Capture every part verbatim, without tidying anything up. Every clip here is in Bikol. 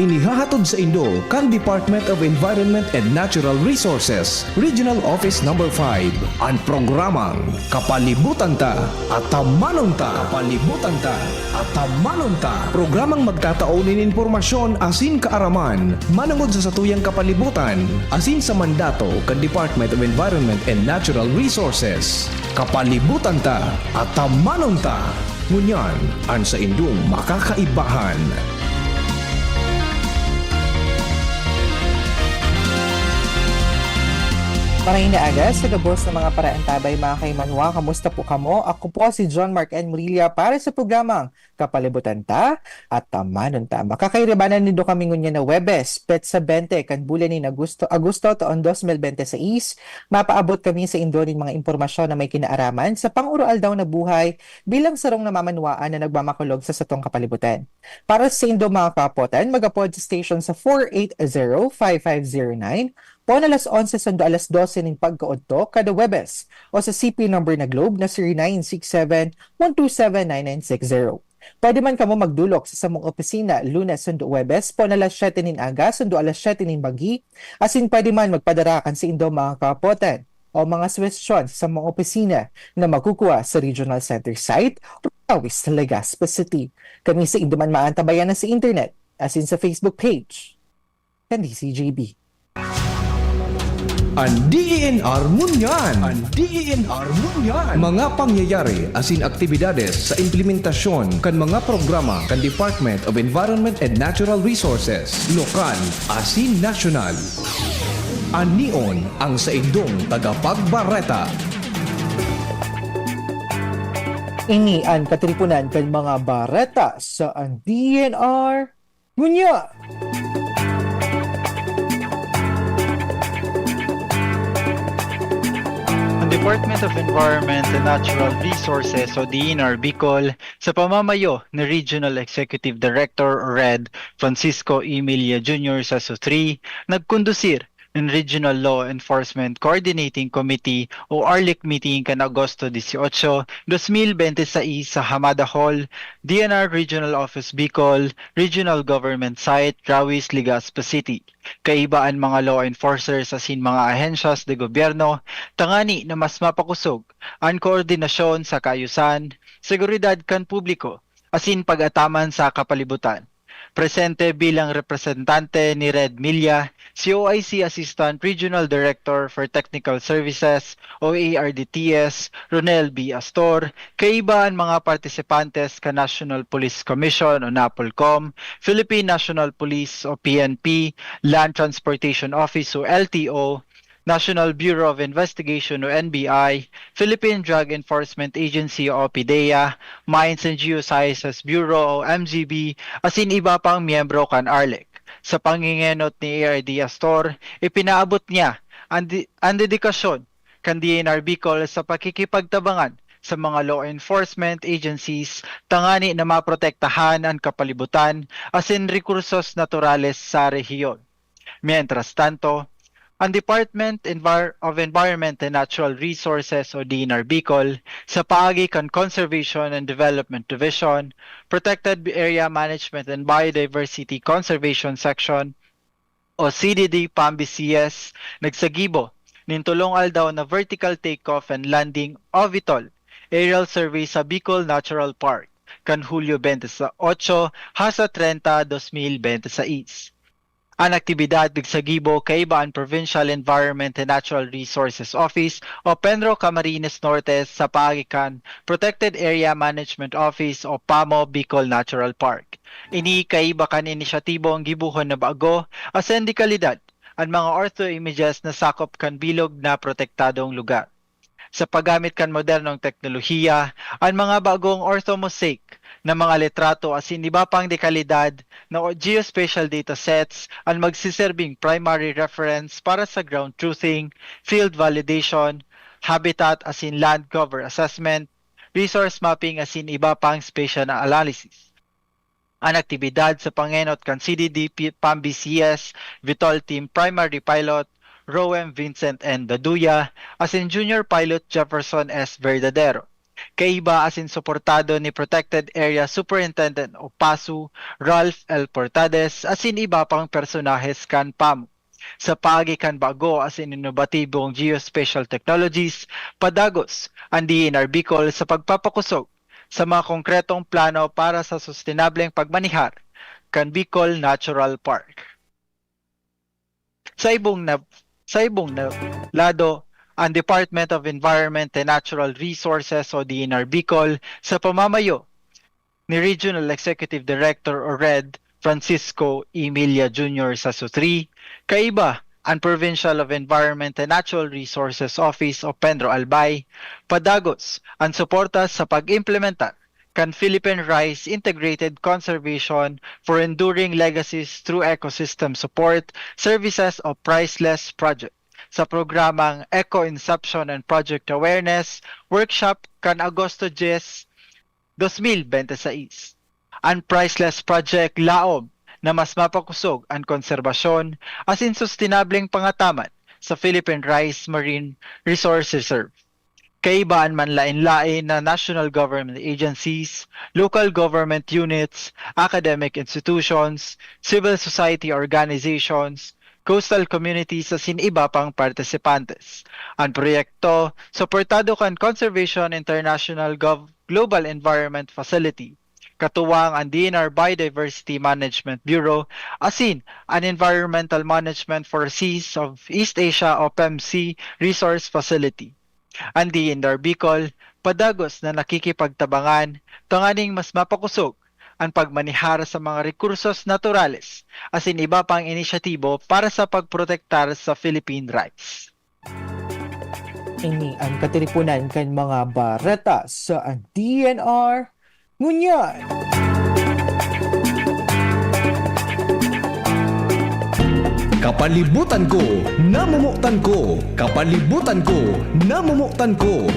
Inihahatod sa indo kan Department of Environment and Natural Resources, Regional Office Number five, an programang Kapalibutan Ta, Atamanon Ta. Kapalibutan Ta, Atamanon Ta. Programang magtatao nin impormasyon asin kaaraman manongod sa satuyang kapalibutan asin sa mandato kan Department of Environment and Natural Resources. Kapalibutan Ta, Atamanon Ta. Ngunyan, an saindong makakaibahan. Maray na aga sa gabos na mga paraantabay, mga kaimanwa. Kamusta po kamo? Ako po si John Mark N. Murilla para sa programang Kapalibutan Ta, Atamanon Ta. Makakairibanan nindo kami ngunyan na Huwebes, petsa bente kan bulan nin Agosto, Agosto taon dos mil bente seis. Mapaabot kami saindo nin mga impormasyon na may kinaaraman sa pang-aroaldaw na buhay bilang sarong namamanwaan na nagmamakulog sa satong kapalibutan. Para saindo, mga kapotan, mag-apod sa station sa four eight zero, five five zero nine, poon alas onse sundo alas dose nin pagkaodto kada Huwebes, o sa C P number na Globe na zero nine six seven, one two seven, nine nine six zero. Pwede man kamo magdolok sa samong opisina Lunes sundo Huwebes, poon alas siyete nin aga sundo alas siyete nin banggi, asin pwede man magpadara kan saindo, mga kapotan, o mga suhestyon sa samong opisina na makukuha sa Regional Center site, Roxas, Legazpi City. Kami saindo man maantabayan na sa internet, asin sa Facebook page kan D C G B. An D E N R ngunyan. An D E N R ngunyan. Mga pangyayari asin aktibidades sa implementasyon kan mga programa kan Department of Environment and Natural Resources, lokal asin nasyonal. An Neon, ang saindong tagapagbareta. Ini an katiponan kan mga bareta sa an D E N R ngunyan. Ang Department of Environment and Natural Resources o D E N R Bicol, sa pamamayo ni Regional Executive Director o RED, Francisco Emilia Junior Seso three, nagkondusir nin Regional Law Enforcement Coordinating Committee o RLEC meeting kan Agosto dieciocho, dos mil bente seis sa Hamada Hall, D E N R Regional Office Bicol, Regional Government Site, Rawis, Legazpi City. Kaiba an mga law enforcers asin mga ahensyas de gobyerno tangani na mas mapakosog an koordinasyon sa kaayusan, seguridad kan publiko, asin pag-ataman sa kapalibutan. Presente bilang representante ni Red Milla, si O I C Assistant Regional Director for Technical Services o A R D T S, Ronel B. Astor, kaiba an mga partisipantes kan National Police Commission o NAPOLCOM, Philippine National Police o P N P, Land Transportation Office o L T O, National Bureau of Investigation o N B I, Philippine Drug Enforcement Agency o PDEA, Mines and Geosciences Bureau o M G B, asin iba pang miyembro kan RLEC. Sa pangingenot ni A R D Astor, ipinaabot niya an, di- an dedikasyon kan D N R Bicol sa pakikipagtabangan sa mga law enforcement agencies tangani na maprotektahan an kapalibutan asin rekursos naturales sa rehiyon. Mientras tanto, ang Department Envir- of Environment and Natural Resources o D N R Bicol, sa paagi kan Conservation and Development Division, Protected Area Management and Biodiversity Conservation Section o C D D PAMBCS, nagsagibo nin tolong aldaw na vertical takeoff and landing o VTOL aerial survey sa Bicol Natural Park kan Hulyo bente sa otso hasta trenta, dos mil bente seis. An aktibidad nagsagibo kaiba an Provincial Environment and Natural Resources Office o PENRO Camarines Norte sa paagi kan Protected Area Management Office o PAMO Bicol Natural Park. Ini kaiba kan inisyatibong gibohon na bago asin de kalidad an mga ortho images na sakop kan bilog na protektadong lugar. Sa paggamit kan modernong teknolohiya, an mga bagong orthomosaic na mga litrato asin iba pang dekalidad na geospatial datasets an magsiserbing primary reference para sa ground truthing, field validation, habitat asin land cover assessment, resource mapping asin iba pang spatial analysis. An aktibidad sa pangenot kan C D D P PAMBCS VTOL Team Primary Pilot Roem Vincent N. Daduya asin Junior Pilot Jefferson S. Verdadero. Kaiba asin suportado ni Protected Area Superintendent o PASU, Ralph L. Portades, asin iba pang personahes kan PAMU. Sa paagi kan bago asin inobatibong geospatial technologies, padagos an D N R Bicol sa pagpapakosog sa mga konkretong plano para sa sustenableng pagmanihar kan Bicol Natural Park. Sa ibong na, sa ibong na lado, ang Department of Environment and Natural Resources o D N R Bicol sa pamamayo ni Regional Executive Director o RED Francisco Emilia Junior sa SUTRI, kaiba ang Provincial of Environment and Natural Resources Office o PENRO Albay, padagos ang suporta sa pag-implementar kan Philippine Rice Integrated Conservation for Enduring Legacies through Ecosystem Support Services o Priceless Project sa programang Eco Inception and Project Awareness Workshop kan Agosto diyes, dos mil bente seis. An Priceless Project laom na mas mapakosog an konserbasyon asin sustenableng pangataman sa Philippine Rice Marine Resource Reserve. Kaiba an manlaen-laen na national government agencies, local government units, academic institutions, civil society organizations, coastal communities asin iba pang partisipantes. An proyekto, suportado kan Conservation International Gov-, Global Environment Facility, katuwang an D N R Biodiversity Management Bureau asin an Environmental Management for Seas of East Asia o PEMSEA Resource Facility. An D N R Bicol padagos na nakikipagtabangan tanganing mas mapakosog an pagmanihar sa mga rekursos naturales asin iba pang inisyatibo para sa pagprotektar sa Philippine rice. Ini an katiriponan kan mga bareta sa D N R ngunyan. Kapalibutan ko, namumutan ko. Kapalibutan ko, namumutan ko.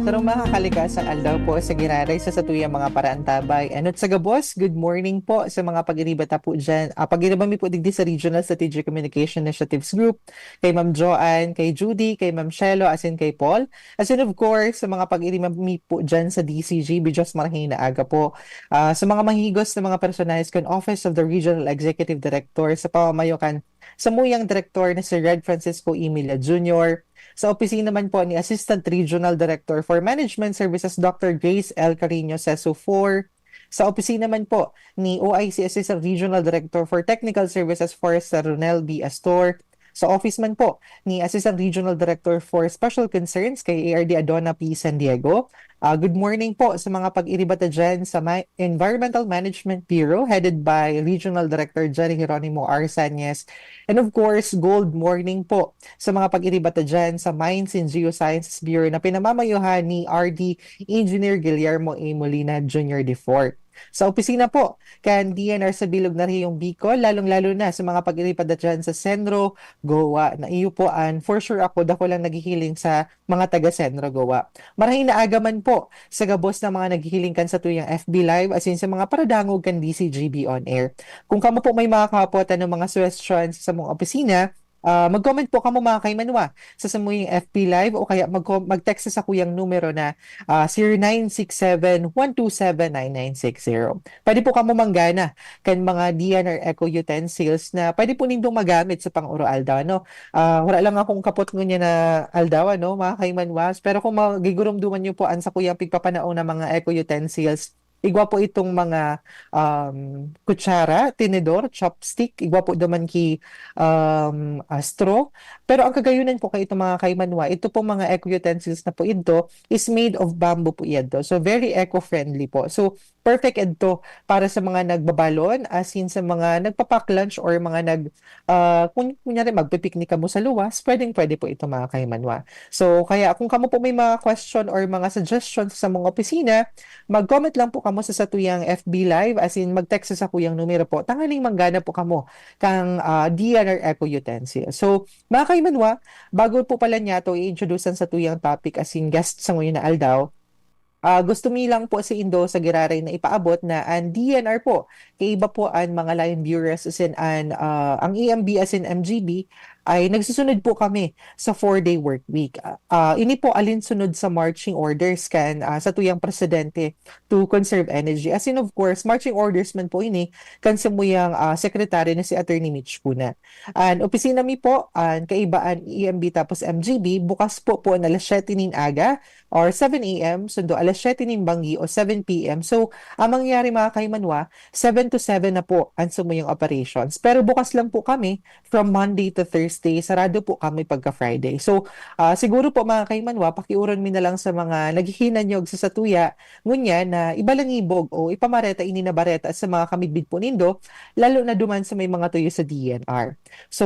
Sarong makakalikas ang aldaw po sa giraray sa satuyang mga paraantabay. Enot sa gabos, good morning po sa mga pag-iriba ta po dyan. Ah, pag-iriba mi po digdi sa Regional Strategic Communication Initiatives Group, kay Ma'am Joanne, kay Judy, kay Ma'am Shelo, asin kay Paul. Asin of course, sa mga pag-iriba mi po dyan sa D C G B, Diyos marhay na aga po. Ah, sa mga mahigos na mga personahes kan Office of the Regional Executive Director sa pamamayo kan samuyang direktor na si Red Francisco Emilia Junior, sa opisina man po ni Assistant Regional Director for Management Services Doctor Grace L. Carino Seso four, sa opisina man po ni O I C Assistant Regional Director for Technical Services Forester Ronel B. Astor, sa office man po ni Assistant Regional Director for Special Concerns kay A R D Adona P. San Diego. Ah, good morning po sa mga pag-iriba ta dyan sa Ma- Environmental Management Bureau headed by Regional Director Jerry Geronimo R. Sanyes. And of course, good morning po sa mga pag-iriba ta dyan sa Mines and Geosciences Bureau na pinamamayuhan ni R D Engineer Guillermo A. Molina Junior the fourth. Sa opisina po kan D N R sa Bilog na Rehiyong Bicol, lalong-lalo na sa mga pag-iriba ta dyan sa Senro, Goa, na iyo po an for sure ako, dako lang naghihiling sa mga taga Senro, Goa. Marhay na aga man po sa gabos na mga naghihiling kan satuyang F B Live asin sa mga paradangog kan D C G B On Air. Kung kamo po may mga kahapot, ano, mga suggestions sa mga opisina, ah, mag-comment po kamo, mga kaimanwa, sa samuyang F B Live o kaya mag-, mag-text sa sakuyang numero na, ah, zero nine six seven, one two seven, nine nine six zero. Pwede po kamo manggana kan mga D N R Eco utensils na pwede po nindong magamit sa pang-oroaldaw, no? Ah, wala lang akong kapot ngunyan na aldaw, ano, mga kaimanwas. Pero kung magigurumduman nyo po ang sakuyang pigpapanao na mga eco utensils, igwa po itong mga, um, kutsara, tinidor, chopstick, igwa po duman ki, um, ah, straw. Pero ang kagayunan po kay itong mga kaimanwa, ito pong mga eco utensils na po ito is made of bamboo po ito. So, very eco-friendly po. So, perfect ito para sa mga nagbabalon, as in sa mga nagpa-pack lunch or mga nag-, ah, kun-, kunyari magpi-picnic kamo sa luwas, pwedeng-pwede po ito, mga kaimanwa. So, kaya kung kamo po may mga question or mga suggestions sa mga opisina, mag-comment lang po kamo sa satuyang F B Live, as in mag-text sa sakuyang numero po. Tanganing manggana po kamo kang, ah, D N R Eco Utensil. So, mga kaimanwa, bago po pala niya to i-introduce ang satuyang topic as in guest sa ngayon na aldaw, ah, gusto mi lang po sa indo sa giraray na ipaabot na ang D N R po, kaiba po ang mga lain bureaus asin an, ah, ang E M B asin M G B, ay nagsusunod po kami sa four-day work week. Ah, ah, ini po alinsunod sa marching orders kan, ah, satuyang presidente to conserve energy. As in, of course, marching orders man po ini kan samuyang, ah, sekretaryo na si Attorney Mitch Cuna. An opisina mi po, an kaiba an E M B tapos M G B, bukas po po an alas siyete nin aga or seven A M, sundo alas siyete nin banggi o seven P M. So, ang mangyayari, mga kaimanwa, seven to seven na po an samuyang operations. Pero bukas lang po kami from Monday to Thursday, sarado po kami pagka Friday. So, ah, siguro po, mga kaimanwa, pakiuron mi na lang sa mga naghihinanyog sa satuya, ngunyan na ibalangibog o ipamareta ini na bareta sa mga kamidbid po nindo, lalo na duman sa may mga tuyo sa D N R. So,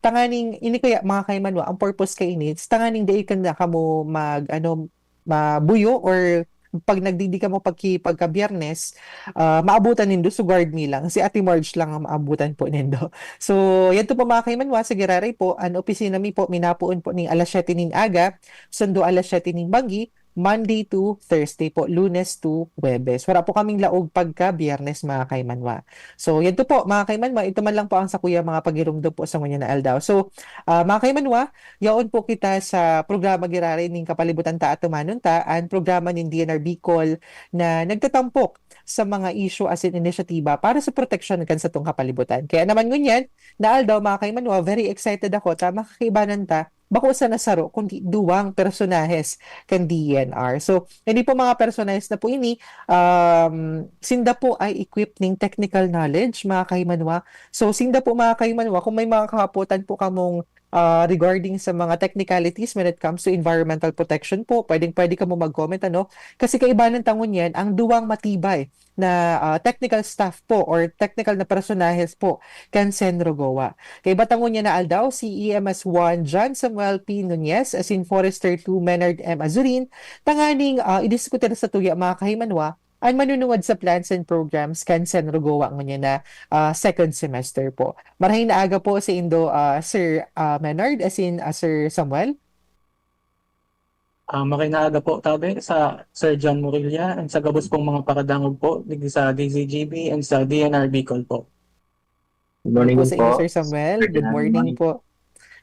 tanganing, ini kaya, mga kaimanwa, ang purpose kaini, tanganing dai ka na kamo mag, ano, mabuyo or pag nagdidi kamo pagki-, pagka Biyernes, ah, maabutan nindo, so guard mi lang. Si Ate Marge lang ang maabutan po nindo. So, yan to po, mga kaimanwa, sa Giraray po, an opisina mi po, minapoon po ning alas siyete nin aga, sundo alas siyete nin banggi, Monday to Thursday po, Lunes to Huwebes. Wala po kaming laog pagka Biyernes, mga kaimanwa. So, yan to po, mga kaimanwa, ito man lang po ang sakuya mga pagirumdom po sa ngunyan na aldaw. So, ah, mga kaimanwa, yaon po kita sa programa Giraray nin Kapalibutan ta at Tumanon Ta, an programa nin D N R Bicol na nagtatampok sa mga isyu asin inisyatiba para sa proteksyon kan satong kapalibutan. Kaya naman ngunyan na aldaw, mga kaimanwa, very excited ako ta makakaibanan ta bako sana saro, kundi duwang personahes kan D N R. So, hindi po mga personahes na po ini, um, sinda po ay equipped ning technical knowledge, mga kaimanwa. So, sinda po, mga kaimanwa, kung may mga kahapotan po kamong, ah, regarding sa mga technicalities when it comes to environmental protection po, pwedeng-pwede kamo mag-comment, ano? Kasi kaibanan ta ngunyan, ang duwang matibay na, ah, technical staff po or technical na personahes po kan CENRO GOA. Kaiba ta ngunyan na aldaw, si E M S one John Samuel P Nunez, asin Forester two Menard M Azurin, tanganing, ah, idiskutir satuya, mga kaimanwa, an manunungod sa plans and programs kan CENRO GOA ngunyan na, ah, second semester po. Marhay na aga po sa indo, ah, Sir, ah, Menard, asin, ah, Sir Samuel. Ah, marhay na aga po, tabi, sa Sir John Morilla and sa gabos pong mga paradangog po, digdi sa D Z G B and sa D N R Bicol po. Good morning po din sa inyo, po. Sir Samuel. Good Good morning morning. po.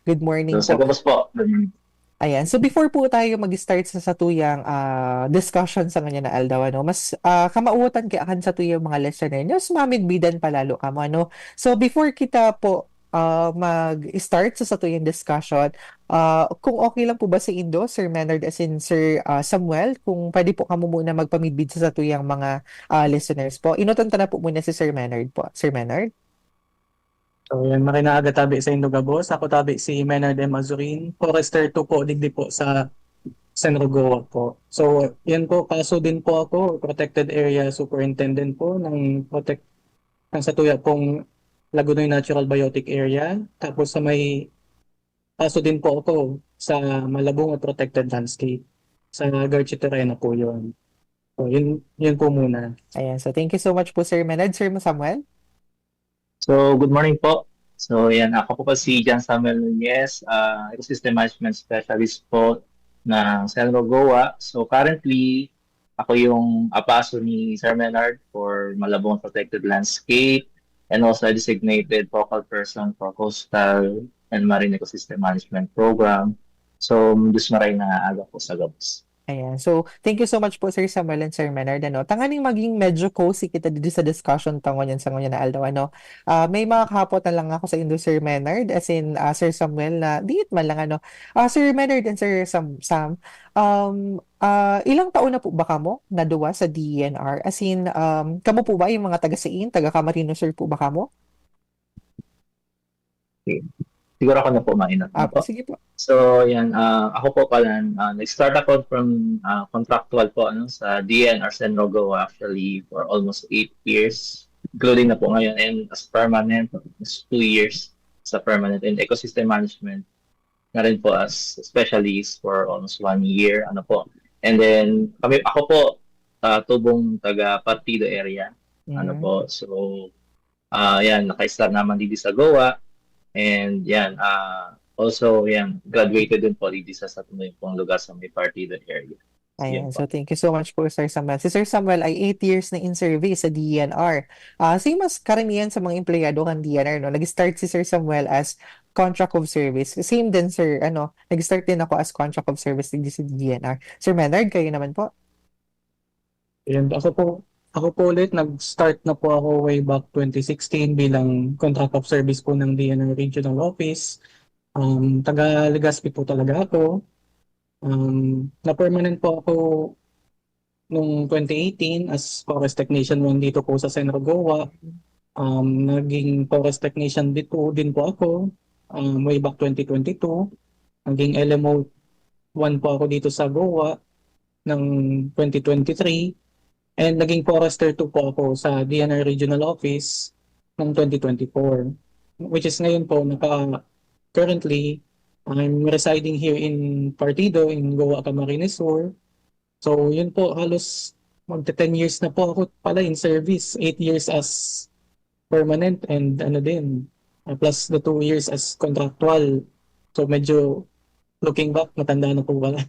Good morning So, sa po. gabos po. Good morning. Ayan. So, before po tayo mag-start sa satuyang, ah, discussion sa ngunyan na aldaw, ano, mas, ah, kamautan kaya kan satuyang mga listener, mas mamidbidan pa lalo kamo, ano. So, before kita po, ah, mag-start sa satuyang discussion, ah, kung okay lang po ba sa indo, Sir Menard, asin Sir, ah, Samuel, kung pwede po kamo muna magpamidbid sa satuyang mga, ah, listeners po. Inutan ta na po muna si Sir Menard po. Sir Menard? So, yan, marhay na aga, tabi, sa indo gabos. Ako, tabi, si Menard M Azurin, Forester two po, digdi po sa CENRO GOA po. So, yan po, PASO din po ako, Protected Area Superintendent po ng protect ng satuya pong Lagonoy Natural Biotic Area. Tapos sa may PASO din po ako sa Malabunga Protected Landscape. Sa Garchiterena po yun. So, yun, yun po muna. Ayan. So, thank you so much po, Sir Menard. Sir Samuel? So, good morning po. So, yan. Ako po, po si John Samuel Nunez, ah, Ecosystem Management Specialist po ng CENRO GOA. So, currently, ako yung apaso ni Sir Menard for Malabong Protected Landscape and also a designated focal person for Coastal and Marine Ecosystem Management Program. So, Diyos maray na aga po sa gabos. Ayan. So, thank you so much po, Sir Samuel and Sir Menard. Ano, tanganing maging medyo cozy kita dito sa discussion ta ngunyan sa ngunyan na aldaw. Ano, ah, may mga kahapot na lang ako sa indo, Sir Menard, as in, ah, Sir Samuel, na diit man lang, ano. Ah, Sir Menard and Sir Sam, Sam, um, ah, ilang taon na po ba kamo na duwa sa D E N R? As in, um, kamo po ba yung mga taga-Sain, taga-Camarines Sur po ba kamo? Okay. Siguro ako na po, mainat na Ah, po. Sige po. So, yan. Ah, ako po pala, ah, nag-start ako from ah, contractual po, ano, sa D N R CENRO GOA actually for almost eight years, including na po ngayon, and as permanent, it's two years sa permanent, and ecosystem management na rin po as specialist for almost one year, ano po. And then, kami, ako po, ah, tubong taga Partido area, ano Mhm. po. So, ah, yan, naka-start naman dito sa GOA. And yan, ah, also, yan, graduated din po dito sa, sa tumuyong pong lugar sa may Partido area. Ayan. Yun po. So, thank you so much po, Sir Samuel. Si Sir Samuel ay eight years na in service sa D E N R. Ah, same as karamihan sa mga empleyado kan D E N R, no? Nag-start si Sir Samuel as contract of service. Same din, sir, ano, nag-start din ako as contract of service digdi sa D N R. Sir Menard, kayo naman po? Ayan, ako po, ako po ulit, nag-start na po ako way back twenty sixteen bilang contract of service po ng D N R Regional Office. Um, taga Legazpi po talaga ako. Um, na-permanent po ako nung twenty eighteen as forest technician one dito po sa Centro Goa. Um, naging forest technician dito din po ako, um, way back twenty twenty-two. Naging L M O one po ako dito sa Goa ng twenty twenty-three. And naging forester two po ako sa D N R Regional Office ng twenty twenty-four. Which is ngayon po, naka, currently, I'm residing here in Partido, in Goa, Camarines Sur. So, yun po, halos magte ten years na po ako pala in service. Eight years as permanent and ano din, uh, plus the two years as contractual. So, medyo looking back, matanda na po pala.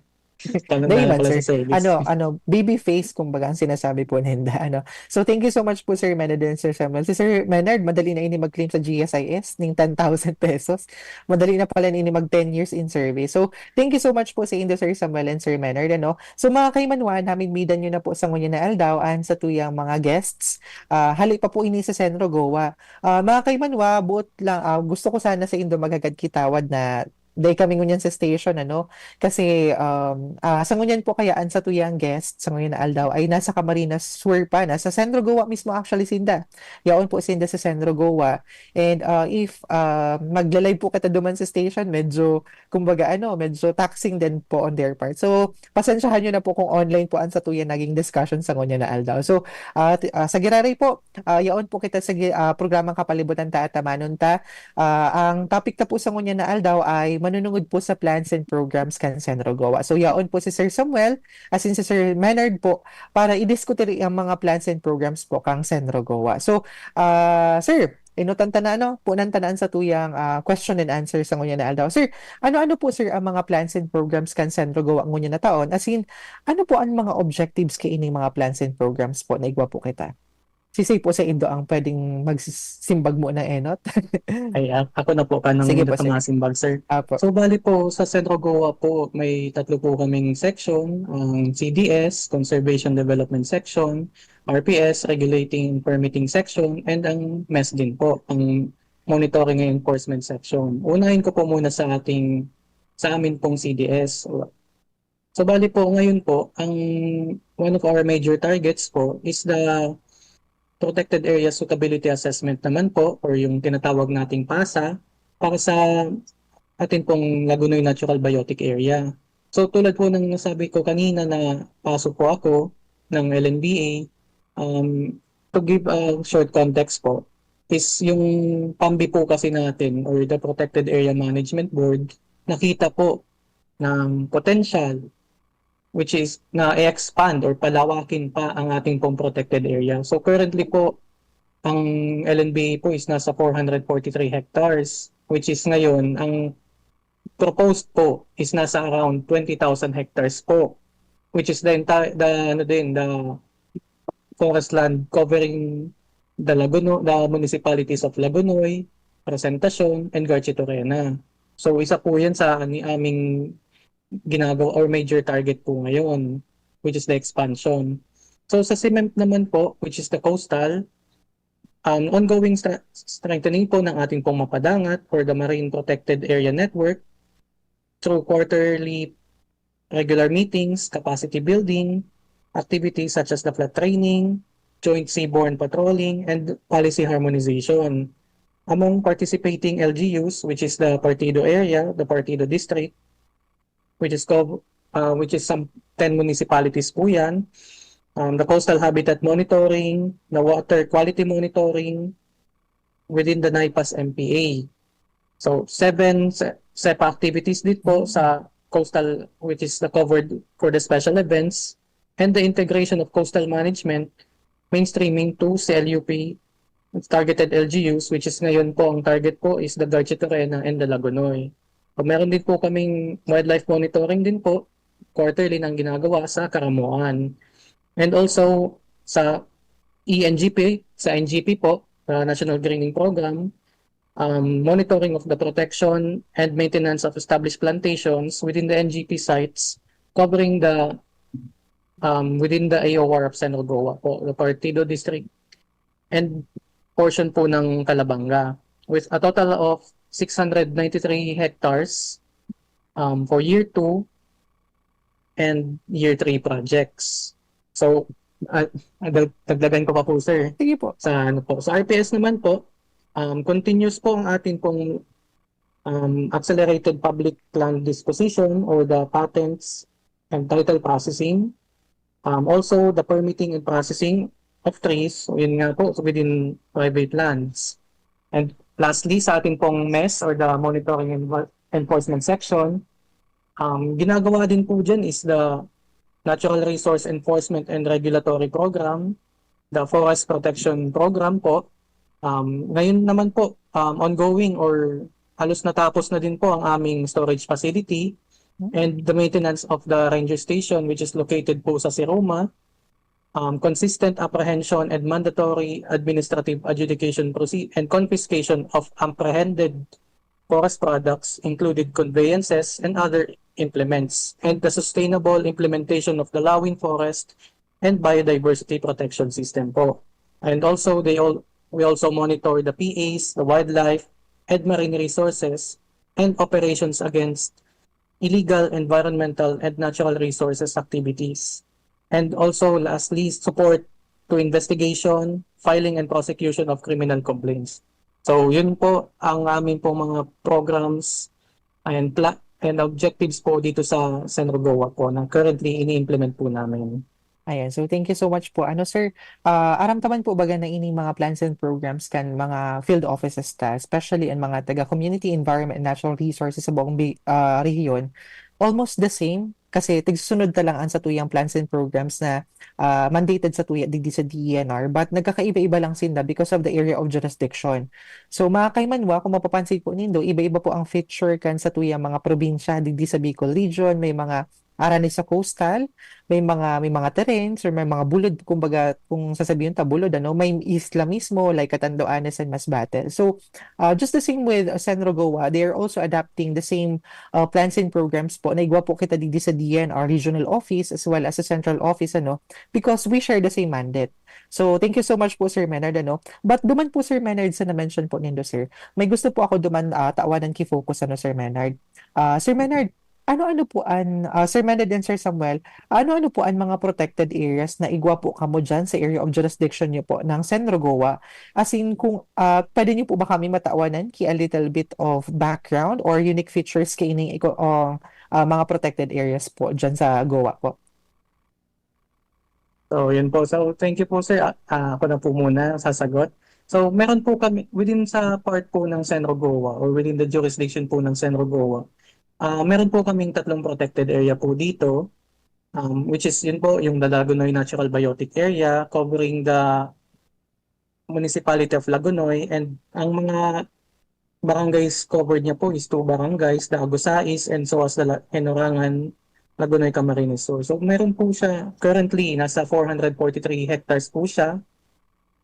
Tanda Hindi na man, pala sir. sa service. Ano, ano, baby face, kumbaga, ang sinasabi po ninda. Ano. So, thank you so much po, Sir Menard and Sir Samuel. Si Sir Menard, madali na ini mag-claim sa G S I S ning ten thousand pesos. Madali na pala ini mag ten years in service. So, thank you so much po sa indo, Sir Samuel and Sir Menard. Ano. So, mga kaimanwa, namimidan nyo na po sa ngunyan na aldaw an satuyang mga guests. Ah, hali pa po ini sa Centro Goa. Ah, mga kaimanwa, buot lang, ah, gusto ko sana sa indo maghagad kitawad na dai kami ngunyan sa station, ano? Kasi, um, ah, sa ngunyan po kaya an satuyang guest sa ngunyan na aldaw ay nasa Camarines Sur pa, nasa Centro Goa mismo actually sinda. Yaon po sinda sa Centro Goa. And, ah, if, ah, magla-live po kita duman sa station, medyo, kumbaga, ano, medyo taxing din po on their part. So, pasensyahan nyo na po kung online po an satuyan naging discussion sa ngunyan na aldaw. So, ah, ti-, ah, sa giraray po, ah, yaon po kita sa gi-, ah, programang Kapalibutan Ta at Tamanon Ta. Ah, ang topic ta po sa ngunyan na aldaw ay manunungod po sa plans and programs kan Centro Goa. So, yaon po si Sir Samuel, as in si Sir Menard po, para idiskutir ang mga plans and programs po kang Centro Goa. So, ah, sir, inutan ta na, ano, punan ta na an satuyang, ah, question and answer sa ngunyan na aldaw. Sir, ano-ano po, sir, ang mga plans and programs kan Centro Goa ngunyan na taon? As in, ano po ang mga objectives kaining mga plans and programs po na igwa po kita? Sisay po sa indo ang pwedeng magsimbag muna, enot? Ay, a-, ako na po kanang Sige po, muna sir. Masimbag, sir. Apo. So, bali po, sa Centro Goa po, may tatlo po kaming section, ang C D S, Conservation Development Section, R P S, Regulating Permitting Section, and ang MES din po, ang Monitoring and Enforcement Section. Unahin ko po muna sa ating, sa amin pong C D S. So, bali po, ngayon po, ang one of our major targets po is the Protected Area Suitability Assessment naman po, or yung tinatawag nating pasa, para sa atin pong Lagonoy Natural Biotic Area. So, tulad po ng nasabi ko kanina na paso po ako ng L N B A, um, to give a short context po, is yung PAMBI po kasi natin or the Protected Area Management Board, nakita po ng potential, which is na i-expand or palawakin pa ang ating pong protected area. So, currently po, ang L N B A po is nasa four hundred forty-three hectares, which is ngayon, ang proposed po is nasa around twenty thousand hectares po, which is the entire, the, ano din, the forest land covering the Laguno-, the municipalities of Lagonoy, Presentacion, and Garchitorena. So, isa po yan sa ani-, aming ginagawa or major target po ngayon, which is the expansion. So, sa CMEMP naman po, which is the coastal, um, ongoing stre-, strengthening po ng ating pong mapadangat or the Marine Protected Area Network through quarterly regular meetings, capacity building, activities such as the flood training, joint seaborne patrolling, and policy harmonization. Among participating L G Us, which is the Partido area, the Partido district, which is cov-, uh, which is some ten municipalities po yan, um, the coastal habitat monitoring, the water quality monitoring within the NIPAS M P A. So, seven se-, sepa activities din po sa coastal, which is the covered for the special events, and the integration of coastal management mainstreaming to C L U P targeted L G Us, which is ngayon po, ang target po is the Garchitorena and the Lagonoy. So, meron din po kaming wildlife monitoring din po, quarterly nang ginagawa sa Caramoan. And also, sa E N G P, sa N G P po, uh, National Greening Program, um, monitoring of the protection and maintenance of established plantations within the N G P sites covering the, um, within the A O R of Centro Goa po, the Partido District, and portion po ng Calabanga, with a total of six hundred ninety-three hectares, um, for year two and year three projects. So, ah, dagdag-, dagdagan ko pa po, sir. Sige po. Sa ano po, sa R P S naman po, um, continuous po ang atin pong, um, accelerated public land disposition or the patents and title processing. Um, also, the permitting and processing of trees, so yun nga po, so within private lands. And lastly, sa ating pong MES or the Monitoring and Enfor-, Enforcement Section, um, ginagawa din po dyan is the Natural Resource Enforcement and Regulatory Program, the Forest Protection Program po. Um, ngayon naman po, um, ongoing or halos natapos na din po ang aming storage facility and the maintenance of the ranger station, which is located po sa Siroma. Um, consistent apprehension and mandatory administrative adjudication proce-, and confiscation of apprehended forest products, included conveyances and other implements, and the sustainable implementation of the Lawen Forest and Biodiversity Protection System po. And also, they all, we also monitor the P As, the wildlife, and marine resources, and operations against illegal environmental and natural resources activities. And also, lastly, support to investigation, filing, and prosecution of criminal complaints. So, yun po ang amin pong mga programs and pla-, and objectives po dito sa Centro Goa po na currently ini-implement po namin. Ayan. So, thank you so much po. Ano, sir, ah, aram ta man po baga na ining mga plans and programs kan mga field offices ta, especially ang mga taga Community Environment and Natural Resources sa buong bi-, ah, rehiyon, almost the same. Kasi tigsunod ta lang ang satuyang plans and programs na, ah, mandated satuya digdi sa D E N R, but nagkakaiba-iba lang sinda because of the area of jurisdiction. So, mga kaimanwa, kung mapapansin po nindo, iba-iba po ang feature kan satuyang mga probinsya digdi sa Bicol Region. May mga arani sa coastal, may mga, may mga terrains or may mga bulod, kumbaga, kung sasabihin ta bulod, ano, may isla mismo, like Catanduanes and Masbate. So, ah, just the same with, uh, Centro Goa, they are also adapting the same, uh, plans and programs po na igwa po kita digdi sa D E N R regional office as well as sa central office, ano, because we share the same mandate. So, thank you so much po, Sir Menard, ano. But duman po, Sir Menard, sa na-mention po nindo, sir, may gusto po ako duman, ah, tawanan ki focus, ano, Sir Menard. Ah, Sir Menard, ano-ano po an, ah, Sir Menard and Sir Samuel, ano-ano po an mga protected areas na igwa po kamo diyan sa area of jurisdiction niyo po ng Centro Goa? As in, kung, ah, pwede niyo po ba kami matawanan ki a little bit of background or unique features kaining iko-, o, ah, mga protected areas po diyan sa Goa po? So, yun po. So, thank you po, sir. Ah, ah, ako na po muna sasagot. So, meron po kami, within sa part po ng Centro Goa or within the jurisdiction po ng Centro Goa, ah, meron po kaming tatlong protected area po dito, um, which is yun po, yung the Lagonoy Natural Biotic Area, covering the Municipality of Lagonoy, and ang mga barangays covered niya po is two barangays, the Agusais and so as the La-, Enorangan, Lagonoy, Camarines Sur. So, meron po siya, currently, nasa four hundred forty-three hectares po siya.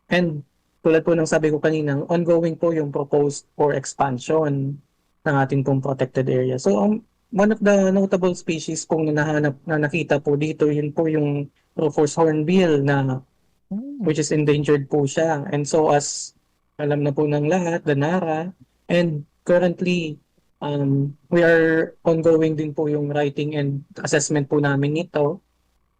And tulad po ng sabi ko kanina, ongoing po yung proposed for expansion ng ating pong protected area. So, um, one of the notable species pong nahanap na nakita po dito, yun po yung Rufous Hornbill na, Hmm. which is endangered po siya. And so, as alam na po ng lahat, the Nara. And currently, um, we are ongoing din po yung writing and assessment po namin nito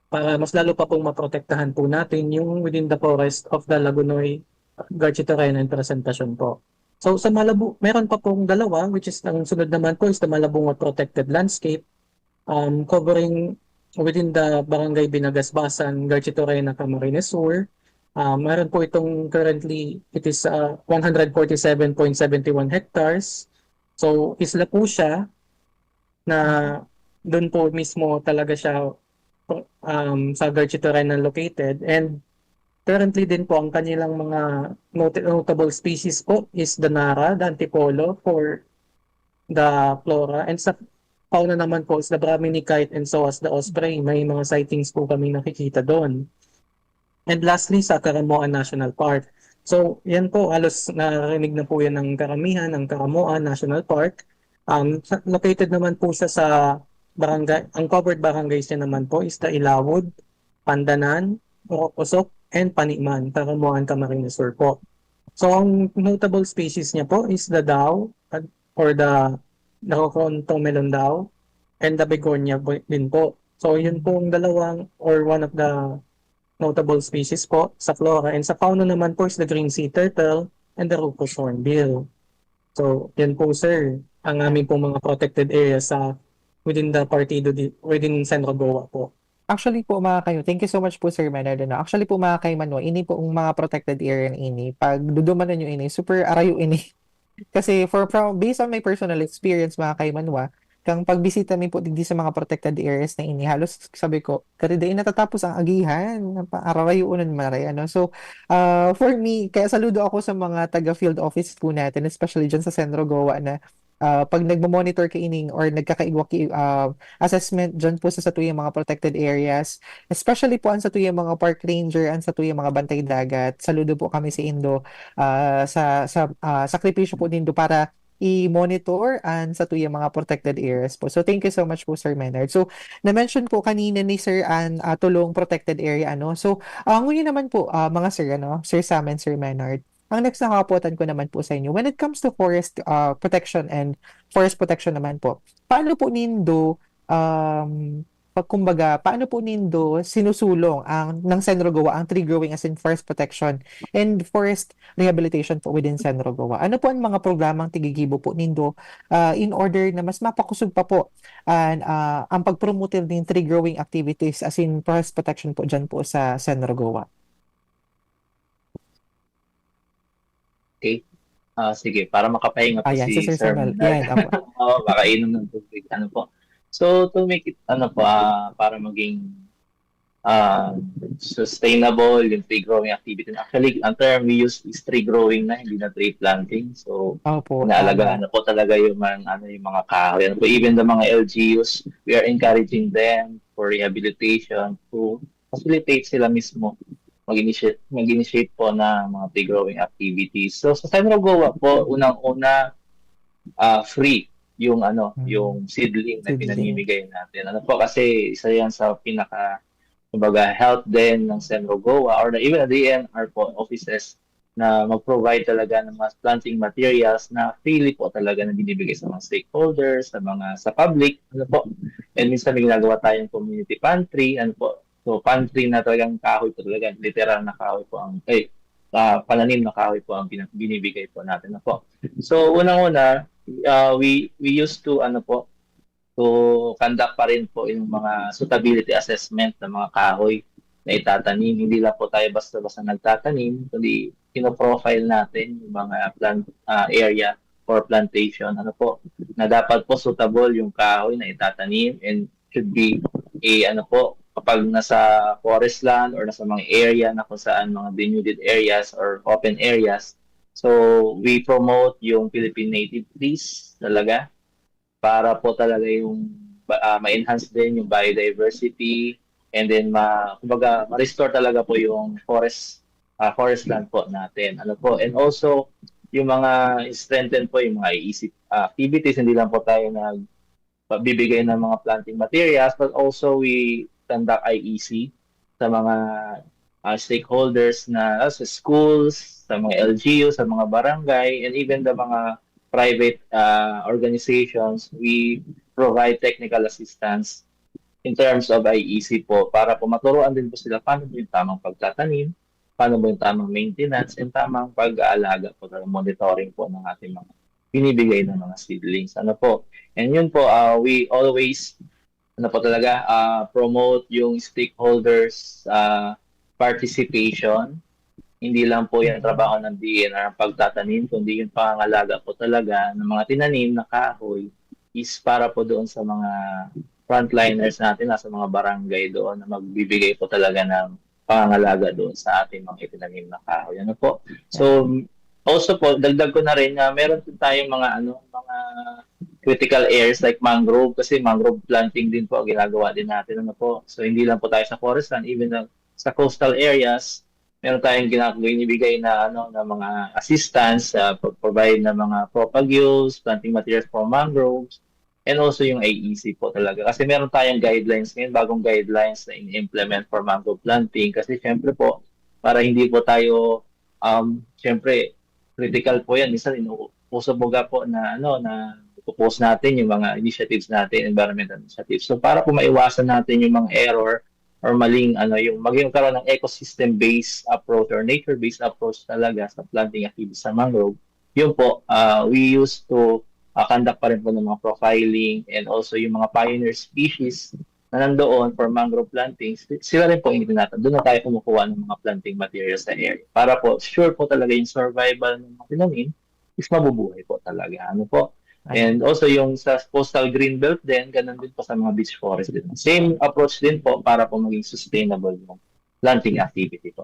para mas lalo pa pong maprotektahan po natin yung within the forest of the Lagonoy, Garchitorena and Presentacion po. So, sa Malabo-, meron pa pong dalawa, which is ang sunod naman po is the Malabungot Protected Landscape, um, covering within the Barangay Binagasbasan, Garchitorena, Camarines Sur. Ah, meron po itong currently, it is, ah, one hundred forty-seven point seven one hectares. So, isla po siya na doon po mismo talaga siya, um, sa Garchitorena located. And currently din po, ang kanilang mga not-, notable species po is the Nara, the Antipolo for the flora. And sa fauna naman po is the Brahminy kite and so as the osprey. May mga sightings po kami nakikita doon. And lastly, sa Caramoan National Park. So, yan po, halos narinig na po yan ng karamihan, ng Caramoan National Park. Um, sa- located naman po siya sa barangay, ang covered barangays niya naman po is the Ilawod, Pandanan, Orocosok, and Paniman, Caramoan, Camarines Sur po. So, ang notable species niya po is the dao, or the Narocon Tomelon dao, and the begonia po- din po. So, yun pong dalawang or one of the notable species po sa flora. And sa fauna naman po is the green sea turtle and the rufous hornbill. So, yan po, sir, ang aming pong mga protected areas sa within the partido di, within Centro Goa po. Actually po, mga kayo, thank you so much po, Sir Menard. Ano? Actually po, mga kaimanwa, ini po ang mga protected area na ini. Pag dudumanan nyo ini, super arayo ini. Kasi for, from, based on my personal experience, mga kaimanwa, kang pagbisita mi po digdi sa mga protected areas na ini, halos sabi ko, kari dai natatapos ang agihan, ang pa- ararayuon man ray, ano. So, uh, for me, kaya saludo ako sa mga taga field office po natin, especially dyan sa Centro Goa na uh, pag nagmo-monitor ka ining or nagkakaigwa ki uh, assessment dyan po sa satuyang mga protected areas, especially po ang satuyang mga park ranger, ang satuyang mga bantay dagat. Saludo po kami sa indo uh, sa sa uh, sakripisyo po nindo para i-monitor ang satuyang mga protected areas po. So, thank you so much po, Sir Menard. So, na-mention po kanina ni Sir an uh, tulong protected area, ano. So, uh, ngayon naman po, uh, mga sir, ano, Sir Sam and Sir Menard, ang next na kapotan ko naman po sa inyo, when it comes to forest uh, protection and forest protection naman po, paano po nindo um, pag kumbaga, paano po nindo sinusulong ang ng Senrogowa ang tree growing as in forest protection and forest rehabilitation po within Senrogowa? Ano po ang mga programang tigigibo po nindo uh, in order na mas mapakusog pa po an uh, ang pag-promote nin tree growing activities as in forest protection po dyan po sa Senrogowa? Okay. Ah, sige, para makapahinga po Ayan, si si Sir Sir Samuel. Menard. Yan, apo. Oo, makainom ng tubig. Ano po? So, to make it, ano po, ah, para maging ah, sustainable yung tree growing activity. Actually, ang term we use is tree growing na, hindi na tree planting. So, Opo. inaalagaan tama. na po talaga yung mga, ano, yung mga kahoy. Ano po, even the mga L G Us, we are encouraging them for rehabilitation to facilitate sila mismo mag-initiate, mag-initiate po ng mga tree growing activities. So, sa Senrogowa po, unang-una, ah, free yung, ano, Mm. yung seedling na Seedling. pinamimigay natin. Ano po, kasi isa yan sa pinaka, kumbaga, help din ng Senrogowa or the, even the D N R po offices na mag-provide talaga ng mga planting materials na freely po talaga na binibigay sa mga stakeholders, sa mga, sa public, ano po. And minsan may ginagawa tayong community pantry, ano po. So, pantry na talagang kahoy po talaga, literal na kahoy po ang, eh, ah, pananim na kahoy po ang pina- binibigay po natin, ano po. So, unang-una, ah, we we used to, ano po, to conduct pa rin po yung mga suitability assessment ng mga kahoy na itatanim. Hindi lang po tayo basta-basta nagtatanim, kundi pino-profile natin yung mga plant ah, area or plantation, ano po, na dapat po suitable yung kahoy na itatanim and should be a, ano po, kapag nasa forest land or nasa mga area na kung saan mga denuded areas or open areas. So, we promote yung Philippine native trees talaga para po talaga yung ah, ma-enhance din yung biodiversity and then ma kumbaga ma-restore talaga po yung forest ah, forest land po natin. Ano po? And also yung mga strengthen po yung mga I E C activities, hindi lang po tayo nag bibigay ng mga planting materials, but also we conduct I E C sa mga ah, stakeholders na ah, sa schools, sa mga L G U, sa mga barangay, and even the mga private ah, organizations. We provide technical assistance in terms of I E C po para po maturuan din po sila paano po yung tamang pagtatanim, paano po yung tamang maintenance, and tamang pag-aalaga po, monitoring po ng ating mga binibigay ng mga seedlings. Ano po? And yun po, ah, we always, ano po talaga, ah, promote yung stakeholders ah, participation. Hindi lang po yung trabaho ng D N R ang pagtatanim, kundi yung pangangalaga po talaga ng mga tinanim na kahoy is para po doon sa mga frontliners natin, nasa mga barangay doon na magbibigay po talaga ng pangangalaga doon sa ating mga itinanim na kahoy. Ano po? So, also po, dagdag ko na rin na meron din tayong mga, ano, mga critical areas like mangrove, kasi mangrove planting din po ang ginagawa din natin. Ano po? So, hindi lang po tayo sa forest land, even na, sa coastal areas, meron tayong ginagawa, binibigay na, ano, na mga assistance sa pag-provide ng mga propagules, planting materials for mangroves, and also yung I E C po talaga. Kasi meron tayong guidelines ngayon, bagong guidelines na in-implement for mangrove planting. Kasi syempre po, para hindi po tayo, um, syempre, critical po yan. Minsan, inu- uso po ga po na, ano, na ipo-post natin yung mga initiatives natin, environmental initiatives. So, para po maiwasan natin yung mga error or maling, ano, yung maging karoon ng ecosystem-based approach or nature-based approach talaga sa planting activities sa mangrove, yun po, ah, we used to, ah, conduct pa rin po ng mga profiling and also yung mga pioneer species na nandoon for mangrove planting, si-, sila rin po yung tinata-, doon na tayo kumukuha ng mga planting materials sa area. Para po, sure po talaga yung survival ng mga tinanim is mabubuhay po talaga. Ano po? And also yung sa coastal green belt din, ganun din po sa mga beach forest din. Same approach din po para po maging sustainable yung planting activity po.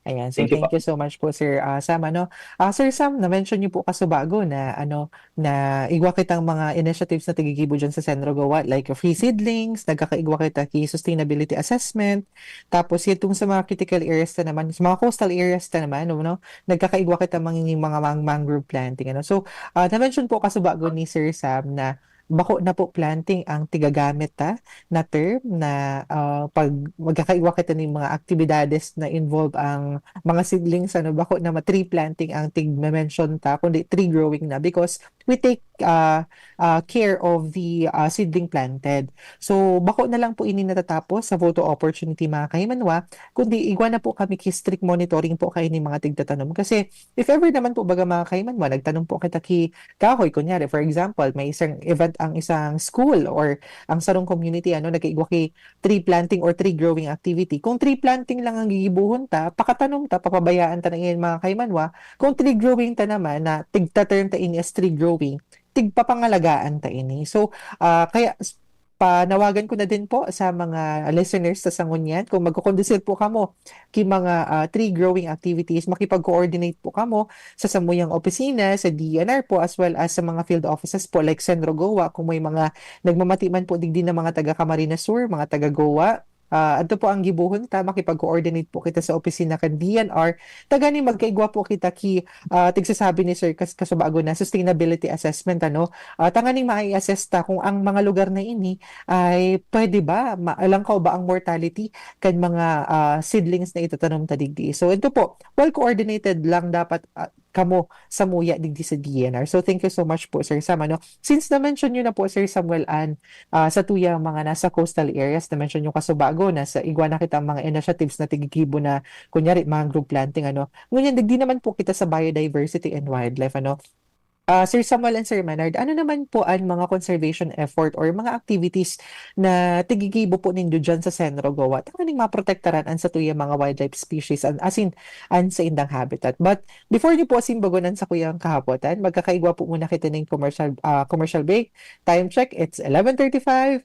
Ayan. So, Thank you thank po. you so much po, Sir, ah, Sam. Ano? Ah, Sir Sam, na-mention niyo po kasubago na, ano, na igwa kitang mga initiatives na tigigibo dyan sa Sentro Gowa, like free seedlings, nagkakaigwa kita ki sustainability assessment, tapos itong sa mga critical areas ta naman, sa mga coastal areas ta naman, no, no, nagkakaigwa kita mga, mga mang-, mangrove planting. Ano? So, ah, na-mention po kasubago ni Sir Sam na bako na po planting ang tigagamit ta na term na, ah, pag magkakaigwa kita ning mga aktibidades na involve ang mga seedlings, ano, bako na ma-, tree planting ang tig-mention ta, kundi tree growing na because we take, ah, ah, care of the, ah, seedling planted. So, bako na lang po ini natatapos sa photo opportunity, mga kahimanwa, kundi igwa na po kami ki strict monitoring po kaini mga tigtatanom. Kasi if ever naman po, baga, mga kahimanwa, nagtanom po kita ki kahoy, kunyari, for example, may isang event ang isang school or ang sarong community, ano, nag-iigwa ki tree planting or tree growing activity. Kung tree planting lang ang gigibohon ta, pakatanom ta, papabayaan ta na iyan, mga kahimanwa. Kung tree growing ta naman, na tigta-term ta ini as tree growing, tigpapangalagaan ta ini. So, ah, kaya s-, panawagan ko na din po sa mga listeners sa sangunyan, kung magkukondusir po kamo ki mga, ah, tree growing activities, makipag-coordinate po kamo sa samuyang opisina, sa D E N R po, as well as sa mga field offices po, like Sentro Gowa, kung may mga nagmamati man po digdi na mga taga Camarines Sur, mga taga Gowa, ah, adto po ang gibohon ta, makipag-coordinate po kita sa opisina kan D E N R. Tanganing magkaigwa po kita ki, ah, tigsasabi ni Sir kas-, kasubago na sustainability assessment, ano? Ah, tanganing ma-assess ta kung ang mga lugar na ini ay pwede ba, ma-, langkaw ba ang mortality kan mga, ah, seedlings na itatanom ta digdi. So, ito po, well coordinated lang dapat, ah, kamo samuya digdi sa D E N R. So, thank you so much po, Sir Sam. Ano, since na-mention niyo na po, Sir Samuel, an, ah, sa tuyang mga nasa coastal areas, na-mention niyo kasubago na sa igwa na kitang mga initiatives na tigigibo na, kunyari, mangrove planting, ano. Ngunyan, digdi naman po kita sa biodiversity and wildlife, ano. Ah, Sir Samuel and Sir Menard, ano naman po an mga conservation effort or mga activities na tigigibo po nindo diyan sa Sentro Gowa tanganing maprotektaran an satuyang mga wildlife species, an, as in, an saindang habitat? But before niyo po simbagon an sakuyang kahapotan, magkakaigwa po muna kita ning commercial, ah, commercial break. Time check, it's eleven thirty-five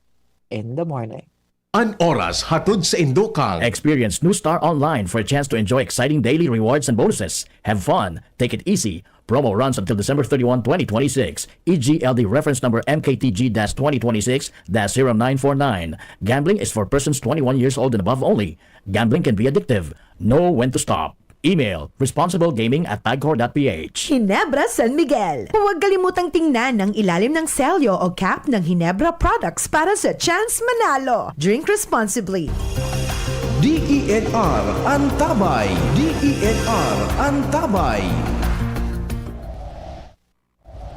in the morning. An oras hatod sa Indokang. Experience New Star Online for a chance to enjoy exciting daily rewards and bonuses. Have fun. Take it easy. Promo runs until December thirty-one, twenty twenty-six. E G L D reference number M K T G dash twenty twenty-six dash zero nine four nine. Gambling is for persons twenty-one years old and above only. Gambling can be addictive. Know when to stop. Email, responsiblegaming at pagcor dot P H. Ginebra San Miguel. Huwag kalimutang tingnan ang ilalim ng selyo o cap ng Ginebra products para sa chance manalo. Drink responsibly. D E N R Antabay. D E N R Antabay.